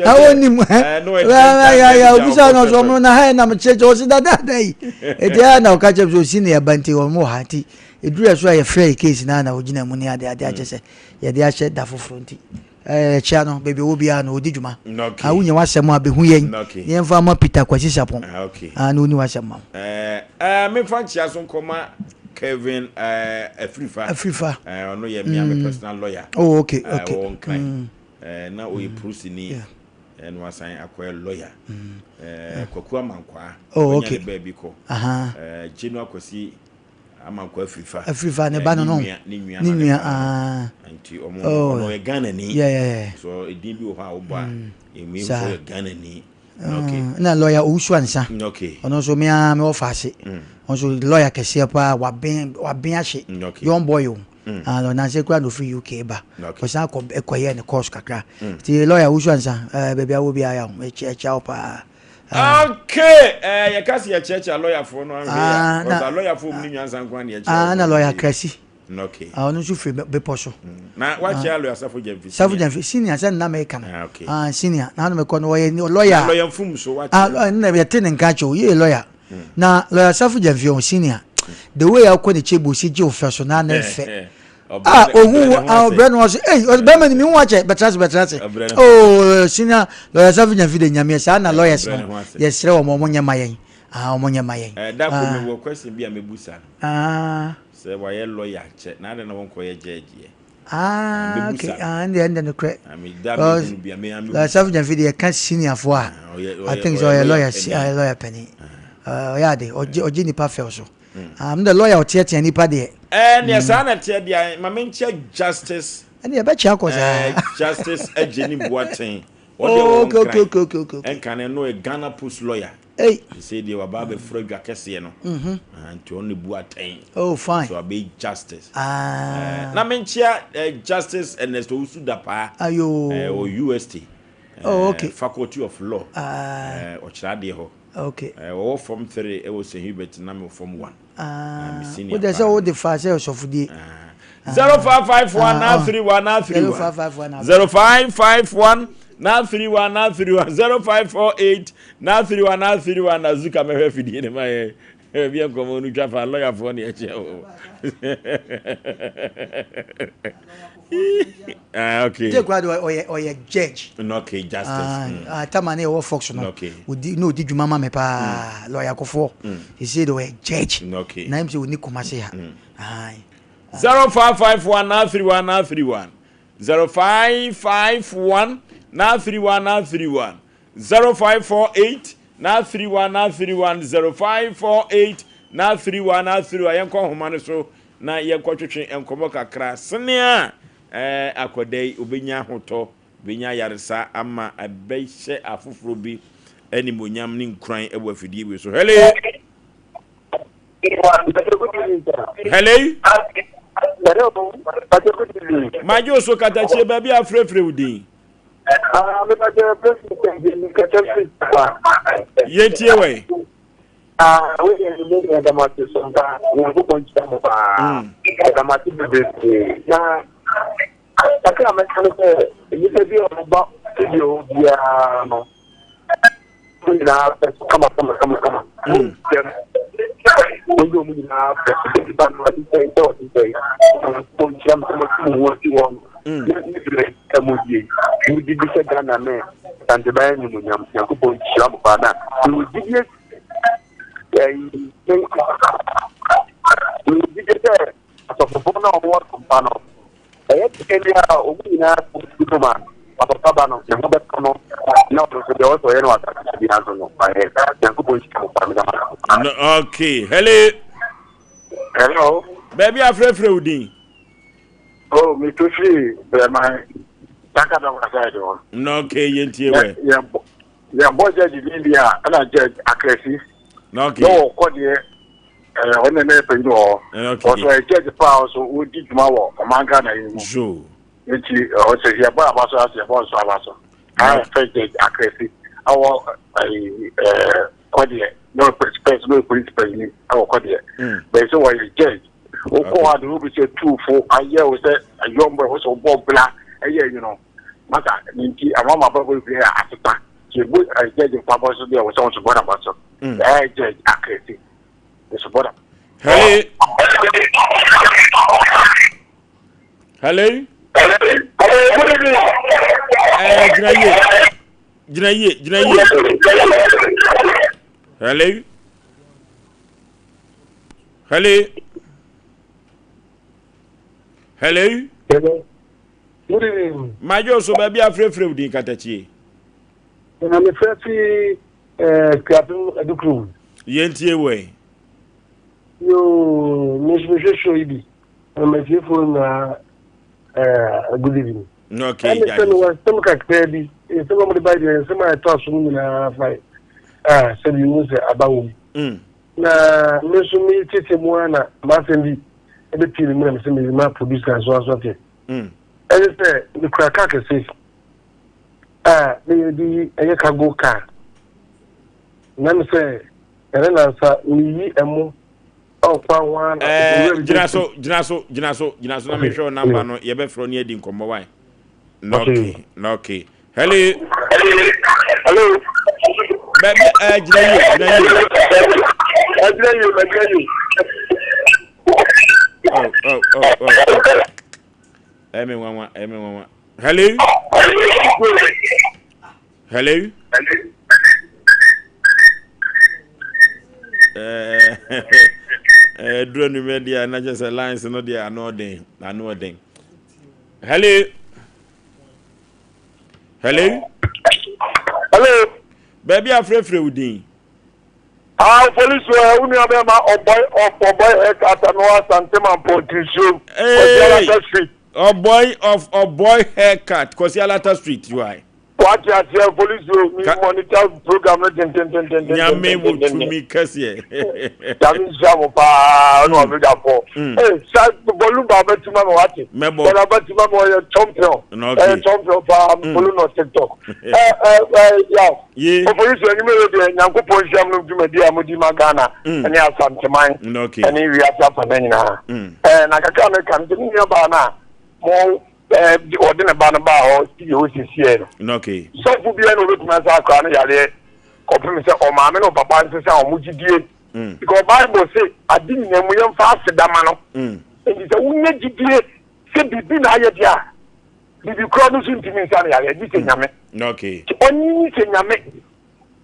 na onim ya obisa na ɔso ɔmo na ha na mo kyerɛkyerɛ ɔsi dadaada yi eti ha na ɔka kyerɛ sɛ osi na ɛba nti ɔmo wɔ ha nti eduru ɛso a yɛfrɛ yɛ case na na ogyina mu ne ade ade akyɛ sɛ yɛde ahyɛ da foforɔ nti ɛɛ kyia no beebi ɔwɔ biara na odi dwuma a wonya w'asɛm a behu yɛn ne yɛn fa ama Peter Kwasi Sarpong a na oni w'asɛm ma. Ɛɛ ɛɛ mefa nkyia so nkɔma Kevin ɛɛ Afrifa. Afrifa. Ɛɛ ɔno yɛ mmea me personal lawyer. Oh okay okay. Ɛɛ ɔwɔ Nkran. Ɛɛ na ɔyɛ polisini. Ɛɛ na wasan akɔyɛ lawyer. Ɛɛ Kwaku Amankwaa. Oh okay. Ɔnya ne baabi kɔ. Ɛɛ Jenua Kwasi Amankwaa Afrifa. Afrifa ne ba no no. Ne nua ne nua aa. Nti ɔmo ɔno ɔyɛ Ghana ni. Yeah yeah yeah. So edin bi wɔ hɔ a wobɔ a emi nso yɛ Ghana ni. Na lawyer Owusu Ansa. Ɔno nso me ara me wɔ faase. Ɔno nso lawyer kɛseɛ paa waben waben ahye. Young boy o. Ah, nansa kura na ofiri UK ba. Ɔsan kɔ kɔyɛɛ ne course kakra. Nti lawyer Owusu Ansa, eh, baabi a wɔ biara yɛ ho, ɛkyia wo paa. Okay, eh, yɛka sɛ yɛkyerɛkyerɛ lɔyafoɔ no anhwɛ a, ɔsɛ lɔyafoɔ mu ne nyansa nko a na yɛkyerɛ. Ah, na lɔya Krasi. Okay. Ah, ɔno nso firi bepɔ so. Na wakyerɛ lɔya Safo Gyamfi. Safo Gyamfi senior sɛ nna meka no. Ah, okay. Ah, senior. Na ano mekɔ no ɔyɛ lɔya. Lɔya mfum so wakyerɛ. Ah, lɔya nna yɛte ne nka kyɛw, yɛ lɔya. Na lɔya Safo Gyamfi ɔn senior. The way akɔ ne kyɛ bosi gye ofɛ so na ne fɛ. Ah, ohun wo ah ɔbrɛ no ɔsɛ ei ɔsɛ bɛrima ni mi ho akyɛ bɛtena ase bɛtena ase oh senior lawyer Safo Gyamfi de nyameɛ saa na lawyers no yɛsrɛ wɔn wɔn nyɛ ma yɛn ah wɔn nyɛ ma yɛn. Ɛɛ da ko mi wɔ question bi a mi bu sa no. Ah. Sɛ wayɛ lawyer kyɛ na adɛn na wɔn kɔ yɛ judge yɛ. Ah okay ah ɛnde ɛnde no korɛ. Lawyer Safo Gyamfi de yɛka senior fo a I think sɛ ɔyɛ lawyer lawyer panin ɔyɛ ade ɔgye ɔgye nipa fɛw so. Ah, me de lawyer ɔteatea nipa deɛ. Ɛɛ neɛ saa na ɛteɛ deɛ ma menkyɛ justice. Ɛne ɛbɛkyɛ akɔ saa. Ɛɛ justice Agyeni Boateng. Ɔdeɛ wɔ okay, okay, okay, okay, okay. Ɛnka no ɛno yɛ Ghana post lawyer. Hey. Sɛ deɛ waba abɛfura dwa kɛseɛ no. Mhm. Ah, nti ɔno ne bu atɛn. Oh fine. So abɛyɛ justice. Ah. Na menkyia eh, justice Ernest Owusu Dapaa. Ayo. Eh, wɔ UST. Oh okay. Faculty of Law. Ah. Ɔkyerɛ adeɛ hɔ. Okay. Eh, wɔwɔ form 3 ɛwɔ St. Hubert na mewɔ form 1. Ah, me senior. Wode sɛ wode fa sɛ ɔsɔfodie. Ah. 0551 931 931 0551 931 931 0548 931 931 na zuka mɛhwɛ fidie ne ma yɛ ebi nkɔmɔ no twa fa lɔyafoɔ ne ɛkyɛ o. Ah, okay. Jay kura de ɔyɛ ɔyɛ judge. No, okay, justice. Ah, mm. ah tama ne ɛwɔ Fox no. Okay. Odi na odi dwuma ma me paa. Mm. Lawyer Kofoɔ. Mm. Sisi de ɔyɛ judge. Okay. Na ɛm sɛ oni Kumasi ha. Mm. Aye. 0551 931 931 0551 931 931 0548 931 931 0548 931 931 yɛnkɔ nhoma no so na yɛnkɔtwetwe nkɔmmɔ kakra senea ɛɛ akwadaa yi obenya ahotɔ, obenya ayaresa ama ɛbɛhyɛ afoforɔ bi animuonyam ne nkuran wɔ afidie wei so. Hello! Hello! Magye wo so katakyie baabi a afrɛfrɛ wo din. Yɛntie wɛ. Ah, wei deɛ ne mu yɛda mo ase so mpa Nyankopɔn nhyira mo paa. Yɛda mo ase bebree. Na kakra a mɛka ne sɛ nnipa bi a wɔba studio hɔ biara no wɔn nyinaa fɛ so kama kama kama kama. Dɛm wɔn yɛ wɔn nyinaa fɛ so bɛbi ba no ɔde sɛ sɛ ɔde sɛ Nyankopɔn nhyira mo sɛ mo mo ho asi hɔ no. Ne ne berɛ ɛmo yie. Mo gye di sɛ Ghana ne Santeban animuonyam Nyankopɔn nhyira mo paa na mewɔ gyidie Megye sɛ asɔfofo no a wɔwɔ asɛmpa no, ɛyɛ den bi a wɔn nyinaa si fam a, papa ba no, ne ho bɛtɔ no, na ɔno nso deɛ ɔsɛ ɔyɛ no wɔ asase so biara nso no, wayɛ. Nyankopɔn nhyira mo paa, meda mo ase. No, okay. Hello. Hello. Baabi afrɛfrɛ wo din. Oh, meto firi Brɛman, Tankadɔm side hɔ. No, okay, yɛntie wɛ. Yɛbɔ judge din bi a ɛna judge Akrasi. Na okay. Na ɔkɔ deɛ ɛɛ ɔno na ɛyɛ panyin wɔ hɔ. Okay. Ɔsɔ ɛyɛ judge paa ɔso ɔdi dwuma wɔ ɔman Ghana yi mu. Sure. Nti ɔsɛ yɛbɔ aba so ase yɛbɔ nso aba so. Ayɛ fɛ judge Akrasi ɛwɔ ɛyi ɛɛ kɔdeɛ na ɔyɛ polisi pɛs na ɔyɛ polisi panyin ɛwɔ kɔdeɛ. Bɛyɛ sɛ wɔyɛ judge. Wokɔ hɔ a de wobi sɛ tuufo ayɛ wo sɛ ɛyɔmbɔ ɛwɔ sɛ wobɔ bla ɛyɛ yi no. Masa ne nti ama ma bɛbɔ bebree a asesa nti ebu judge mfa bɔ so deɛ wɔsɛ wɔn so bɔ na bɔ so ɛɛ judge akɛse nso bɔ na. Hello. Hello. Ɛɛ gyina yie gyina yie gyina yie. Hello. Hello. Hello. Hello. Good evening. Madwo so baabi afrɛfrɛ wo din katakyie. Na mefrɛ fi eh, Kuapem Adukurom. Yɛntie wɔ yi. Yoo, me nso mehwɛ show yi bi. Na matiefoɔ nyinaa eh, good evening. Okay, Ɛne sɛ mewɔ nsɛm kakraa bi, nsɛm a mode bae deɛ nsɛm a ɛtɔ asom nyinaa fae a sɛbi wohu sɛ aba wɔ mu. Mm. Na me nso metete mu ara na m'asɛm bi ɛbɛpie me mu na mesɛ mede ma producer nso aso ate. Mm. Ɛne sɛ mekura kaa kɛse a meyɛ bi ɛyɛ cargo car. Na me sɛ ɛne nansa meyi ɛmo Ɛɛ gyina so gyina so gyina so gyina so na mehwɛ wo namba no yɛbɛfrɛ ne adi nkɔmmɔ wae. Na okay na okay. Hello. Hello. Baabi ɛɛ gyina yie gyina yie. Gyina yie gyina yie. Oh oh oh oh. Ɛmi nwanwa ɛmi nwanwa. Hello. Hello. Ɛduru anwummerɛ deɛ na kyerɛ sɛ lines no deɛ ano ɔden ano ɔden. Hello. Hello. Hello. Baabi afrɛfrɛ wo din. Ah, police wɔ wo nua bɛma ɔbɔy of ɔbɔy haircut no asante mampɔ ntinsuo. Kwasi Alata Street. Ɔbɔy of ɔbɔy haircut Kwasi Alata Street you are. Wate aseɛ police o mi monitor program no tententententen. Nyame wo tumi kɛseɛ. Nyame nhyira mo paa ɔne ɔbedwafoɔ. Ee sa bɔlu ba bɛtu ma me wate. Mɛbɔ. Bɔlu abɛtu ma me ɔyɛ champion. Ɔyɛ champion paa follow no TikTok. Ɛ ɛ ɛ yaw. Ye. O police o enyim yɛ deɛ Nyankopɔn nhyira mo no dwumadi a modi ma Ghana ɛne Asanteman ɛne wiase afana nyinaa. Ɛɛ na kakra meka no sɛ me nua baa no a mo Ɛɛ ɔde ne ba no baa hɔ studio hɔ sisiɛ no. Okay. Sɔfo biara na obetumi asa akora no yareɛ kɔpem sɛ ɔmaame ne ɔpapa nsesa wɔn gyidie. Mm. Because Bible se ade nyinaa mu yɛmfa aseda ma no. Mm. Nti sɛ wonya gyidie sɛ biribi na ayɛ deɛ a biribi korɔ no so ntumi nsa no yareɛ gye sɛ mm. Nyame. Okay. Ɔnyini sɛ Nyame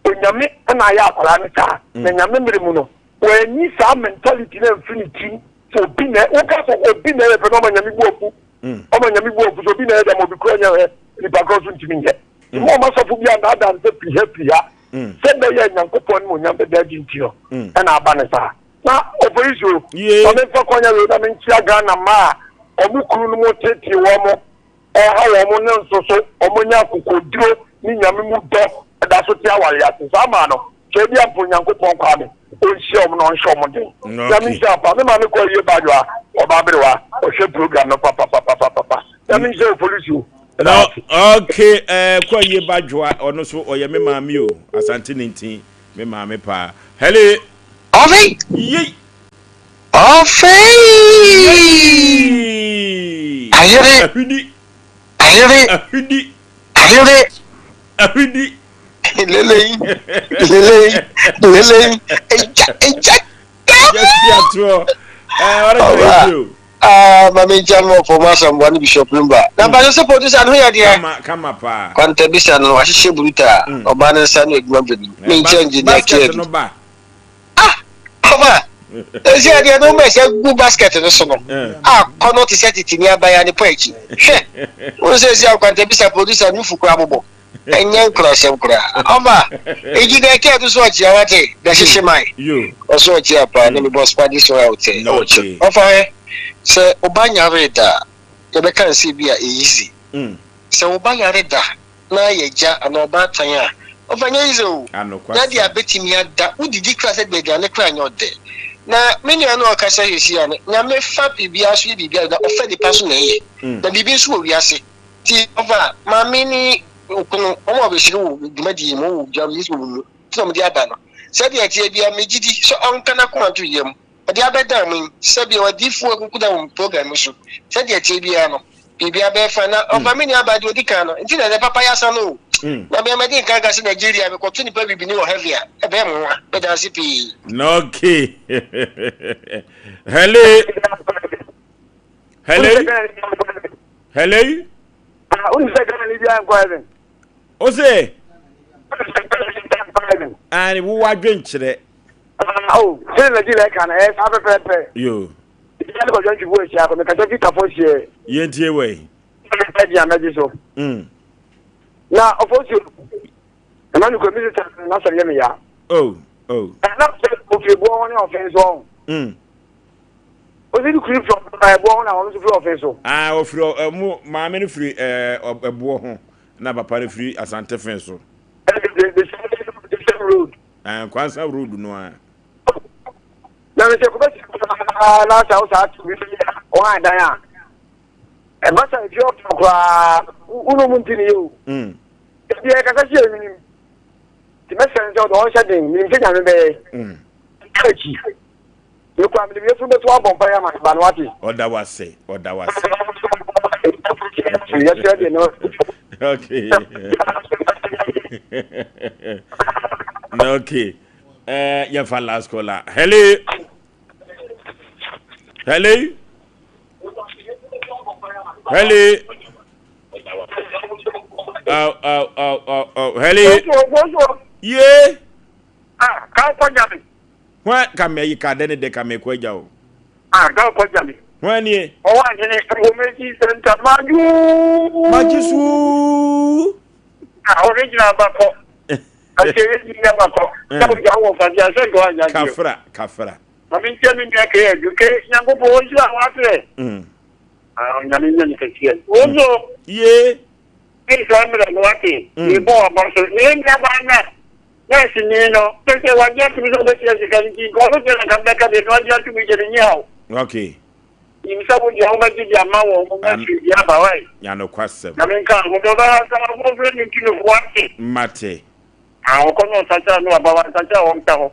Onyame na ayɛ akwadaa no saa. Mm. Na Nyame mmere mu no wɔanyi saa mentality no amfiri ne tirim sɛ obi na woka sɛ obi na ɛyɛ pɛ na ɔma Nyame bu afu. Ɔma Nyame bu afu sɛ obi na ɛyɛ dɛm obi kura nyɛ hɛ nipa korɔ so ntumi nyɛ. Mo ɔma sɔfo bi anaadaa no sɛ firi ha firi ha sɛ bɛyɛ Nyankopɔn ne onyam bɛda adi nti no ɛna aba ne saa. Na ɔpolisi o, ma memfa kwanya wei na menkyia Ghana mmaa a ɔmo kunu no mo tetee wɔn mo ɛha wɔn ne nso so ɔmo nya akokoduro ne Nyame mu dɔ ɛda so te aware ase saa maa no. Tweaduampɔn Nyankopɔn Kwame ɔnhyira ɔmo na ɔnhyɛ ɔmo den. Nyame nhyira paa. Me maame kɔ ayie Badwoa ɔba aberewa ɔhwɛ program no papapapapapa. Nyame nhyira wo polisi o. No, okay, eh, kɔ ayie Badwoa ɔno so ɔyɛ me maame o. Asante ne ntin me maame paa. Hello. Ɔfe. Yei. Ɔfe. Yei. Ayere. Ahwidi. Ayere. Ahwidi. Ayere. Ahwidi. Lelei, lelei, lelei, eja, eja. Eja si atoɔ. Ɛɛ ɔre kɔ ebi o. Ah, maame nkyɛn no ɔfɔ mu asɛmboa ne Bishop Lumba. Na mpatsɔ sɛ producer no ho yɛ deɛ. Kama kama paa. Kwanta bisa no wahyehyɛ bruta. Mm. Ɔbaa ne nsa no adwuma bɛni. Me nkyɛn engineer Basket no ba. Ah, ɔba. Esi adeɛ no mbɛ sɛ gu basket no so no. A kɔ no te sɛ titini abaya ne pɔ akyi. Hwɛ. Wo sɛ esi akwanta bisa producer nufu kura bobɔ. Ɛnyɛ nkurasɛm koraa. Ɔba, egi dɛ kɛ ɛdo so ɔkyea wate, dɛ hyehye man. Ɔso ɔkyea paa ne mebɔ spadi so a ɔtɛ ɛwɔ kyɛ. Ɔfa hɛ, sɛ ɔba nyare da a, yɛbɛka nsɛ bi a easy. Sɛ ɔba yare da na ayɛ gya anaa ɔbaatan a, ɔfa nyɛ easy o. Nyɛ adeɛ a bɛtumi ada, wodidi koraa sɛ aduane koraa nyɛ ɔdɛ. Na me nua no a ɔkasa seesei a no, Nyame fa biribiara so yɛ biribiara na ɔfa nipa so na ɛyɛ. Na biribi nso wɔ wiase. Nti ɔfa maame ne okunu wɔn a wɔbɛhyira wɔ dwumadie yi mu wɔ dwa yi wɔ mu nti na wɔde aba no sɛdeɛ ɛteɛ bia megye di sɛ ɔnka n'akoma nto yam ɔde abɛdan mu yi sɛdeɛ ɔdiifoɔ akuku da wɔn program yi so sɛdeɛ ɛteɛ biara no biribi abɛyɛ fa na ɔfa me nua baa deɛ ɔdi kan no nti na ɛnɛ papa yasa no o na bɛn mɛde nka nka sɛ Nigeria mekɔto nipa bibini wɔ heaven a ɛbɛyɛ mo nwa meda ase pii. Okay. Hello. Hello. Hello. Ah, wọ́n sẹ́ Ghana ní bí i nkọ́ heaven. Ó sè. Ani wo wa dwenkyerɛ. Ah, oh, sɛ Nigeria ɛka no ɛyɛ saa pɛpɛɛpɛ. Yo. Ìyá ni kɔjɔ ntwibu ehyia kɔ mekasa fi tafo hyɛ. Yɛn tie wɔ yi. Ɛdi amɛgye so. Mm. Na ɔfɔ si ɛma mi kɔ mi sisa na sɛ yɛ mi ya. Oh, oh. Ɛna sɛ ofiri bu ɔhɔn ne ɔfɛn so ɔhɔn. Mm. Ɔsi ne kunu firi ɛboɔ ho na ɔno nso firi ɔfe so. Ah, ɔfiri ɔmo maame no firi ɛɛ ɛboɔ ho na papa no firi Asante fen so. The same the same road. Ah, Kwansa road no a. Na me sɛ kɔbɛ si paa na sa wo saa to bi wɔn adan a. Ɛba sa efi ɔfɔ koraa wunu mu nti ne yɛ o. Ebi ɛkasa si ewinim. Ti mɛsɛn sɛ ɔdɔ ɔnhyɛ den menim sɛ nyame bɛyɛ. Akyi. Me koraa mede me yafunu bɛto abɔ mpaeɛ ama ne ba no wate. Ɔda wase, ɔda wase. Yɛsrɛ deɛ no. Okay. Okay. Eh, yɛmfa last caller. Hello. Hello. Hello. Oh, oh, oh, oh, oh. Hello. Yeah. Ah, kan Hwan ka mɛ yi ka dɛ ne dɛ ka mɛ kɔ agya o. Ah, ka kɔ agya mi. Hwan nie? Ɔwɔ ahene Information Center Maju. Magye so. Ah, original bakɔ. Ahyɛ yi nyɛ bakɔ. Sɛ o gya wɔ fasi asɛ nka wa nya. Kafra, kafra. Mami nkyɛn mi nua kɛ ɛdu kɛ nyankopɔn wɔn nhyira wɔn afrɛ. Ah, nyame nyɛ ne kɛseɛ. Wɔn so. Yee. Ne saa mmerɛ no wate. Mebɔ waba so. Ne nua baa na. Nɛɛseni no, kyerɛ sɛ wagye atom sɛ ɔbɛtua sika no nti, nka ɔno deɛ na nka mebɛka deɛ na wagye atom yi deɛ menni haw. Okay. Nim sɛ wo deɛ wobɛgye de ama wɔn, mo mɛfiri deɛ aba wae. Nya nokwasɛm. Nyame nka ho, deɛ ɔbɛha sɛ ɔbɔfrɛ no nti no wate. Mate. Ah, ɔkɔ na ɔsakyera no aba, wansakyera a ɔnka hɔ.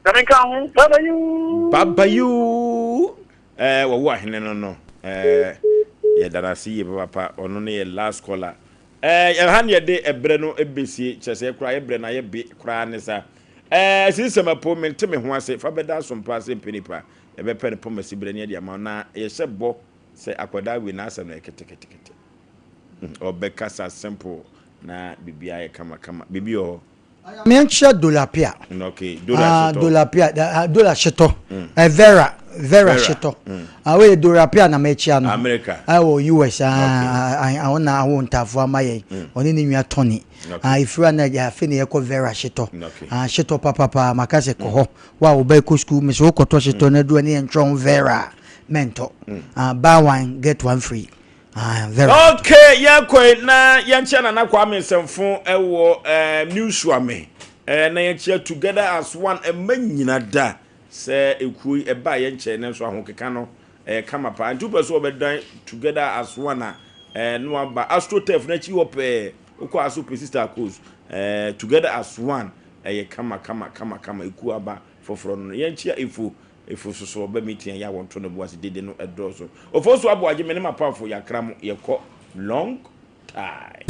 Nyame nka ho, baba yoo. Baba yoo. Eh, wɔwo ahene no no. Eh, yɛda no ase yie papaapa. Ɔno ne yɛ last caller. Ɛɛ ɛha ne yɛde ɛbrɛ no besie, kyerɛ sɛ koraa yɛbrɛ no ayɛ be koraa ne sa. Ɛɛ sinsɛm apo, mente me ho ase, fa bɛda asompa ase mpɛ nipa, yɛbɛpɛ no pɔmasi brɛ ne yɛde ama wo, na yɛhyɛ bɔ sɛ akwadaa wei n'asɛm no yɛ keteketekete. Ɔbɛkasa simple na biribiara yɛ kama kama. Biribi wɔ hɔ? Meɛnkyerɛ Dolapia. Okay, Dola ah, Shitɔ. Dolapia, ah, Dola Shitɔ. Mm. Eh, Vera, Vera, Vera. Shitɔ. Mm. Ah, wei Dolapia na mekyia no. America. Ah, wɔ US. Ah, okay. ah, ah, ɔna awo ntafo ama yɛn. Mm. Ɔne ne nua Tony. Okay. Ah, efiri na afei na yɛkɔ Vera Shitɔ. Okay. Ah, Shitɔ papapa maka sɛ kɔ hɔ. Wa wo bɛ kɔ school, mesɛ wokɔtɔ Shitɔ mm. na duro ne yɛntwerɛ ho Vera. Mɛntɔ. Mm. Ah, buy one get one free. Ah, very. Okay, yɛkɔe na yɛnkyia Nana Kwame Nsɛmfo wɔ eh, New Suame eh, na yɛnkyia Together as One ɛma nyina da sɛ ekuo yi ɛba yɛnkyɛ ne nso ahokeka no ɛyɛ eh, kama paa nti wopɛ so wɔbɛdan Together as One a eh, na waba AstroTurf n'akyi hɔ pɛɛ wokɔ aso pɛ Sister Akos eh, Together as One ɛyɛ kama kama kama kama ekuo aba foforɔ no yɛnkyia efo Efo so so ɔba meeting a ɛyɛ a wɔnto ne bo ase dede no ɛdɔɔso. Ofosu Aboagye me ne m'apamfo yɛakra mo yɛkɔ long time.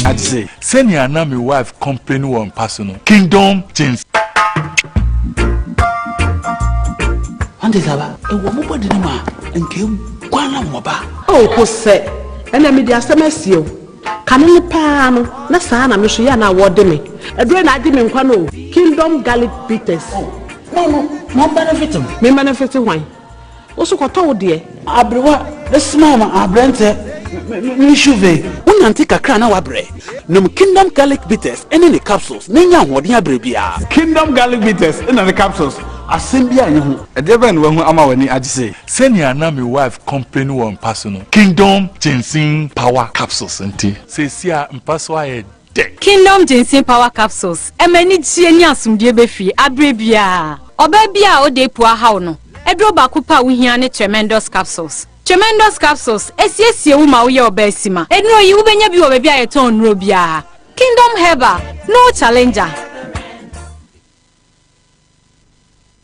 Adze. Sɛnea na me wife complain wɔ mpa so no, Kingdom James. Ɔnte saa ba? Ɛwɔ mo bɔde no mu a, nka eguan na wɔba. Oh Hosɛ, ɛnɛ mede asɛm asie wo. Kane no paa no, na saa na me nso yɛ a na wɔde me. Aduro na agye me nkwa no o. Kingdom Garlic Bitters. Oh, no no, ma ɔmbenefit me. Me mbenefit hwan? Wo so kɔtɔ wo deɛ. Aberewa ne smile ma aberanteɛ me shuve. Wonante kakra na woabrɛ? Nom Kingdom Garlic Bitters ne ne capsules na nya ahoɔden abrɛ biara. Kingdom Garlic Bitters na ne capsules, asɛm biara nni ho. Ɛdeɛ bɛn na woahu ama w'ani agye sei? Sɛnea na me wife complain wɔ mpa so no, Kingdom Ginseng Power Capsules nti, seesei a mpa so ayɛ dɛ. Kingdom Ginseng Power Capsules ɛma anigyeɛ ne asomdwoeɛ ba fie aberɛ biara. Ɔbaa biara a ɔda apu ahaw no, aduro baako pɛ a wohia ne Tremendous Capsules. Tremendous Capsules ɛsiesie wo ma woyɛ ɔbaa sima. Nnuro yi wobɛnya bi wɔ baabi a yɛtɔn nnuro biara. Kingdom Herbal, no challenger.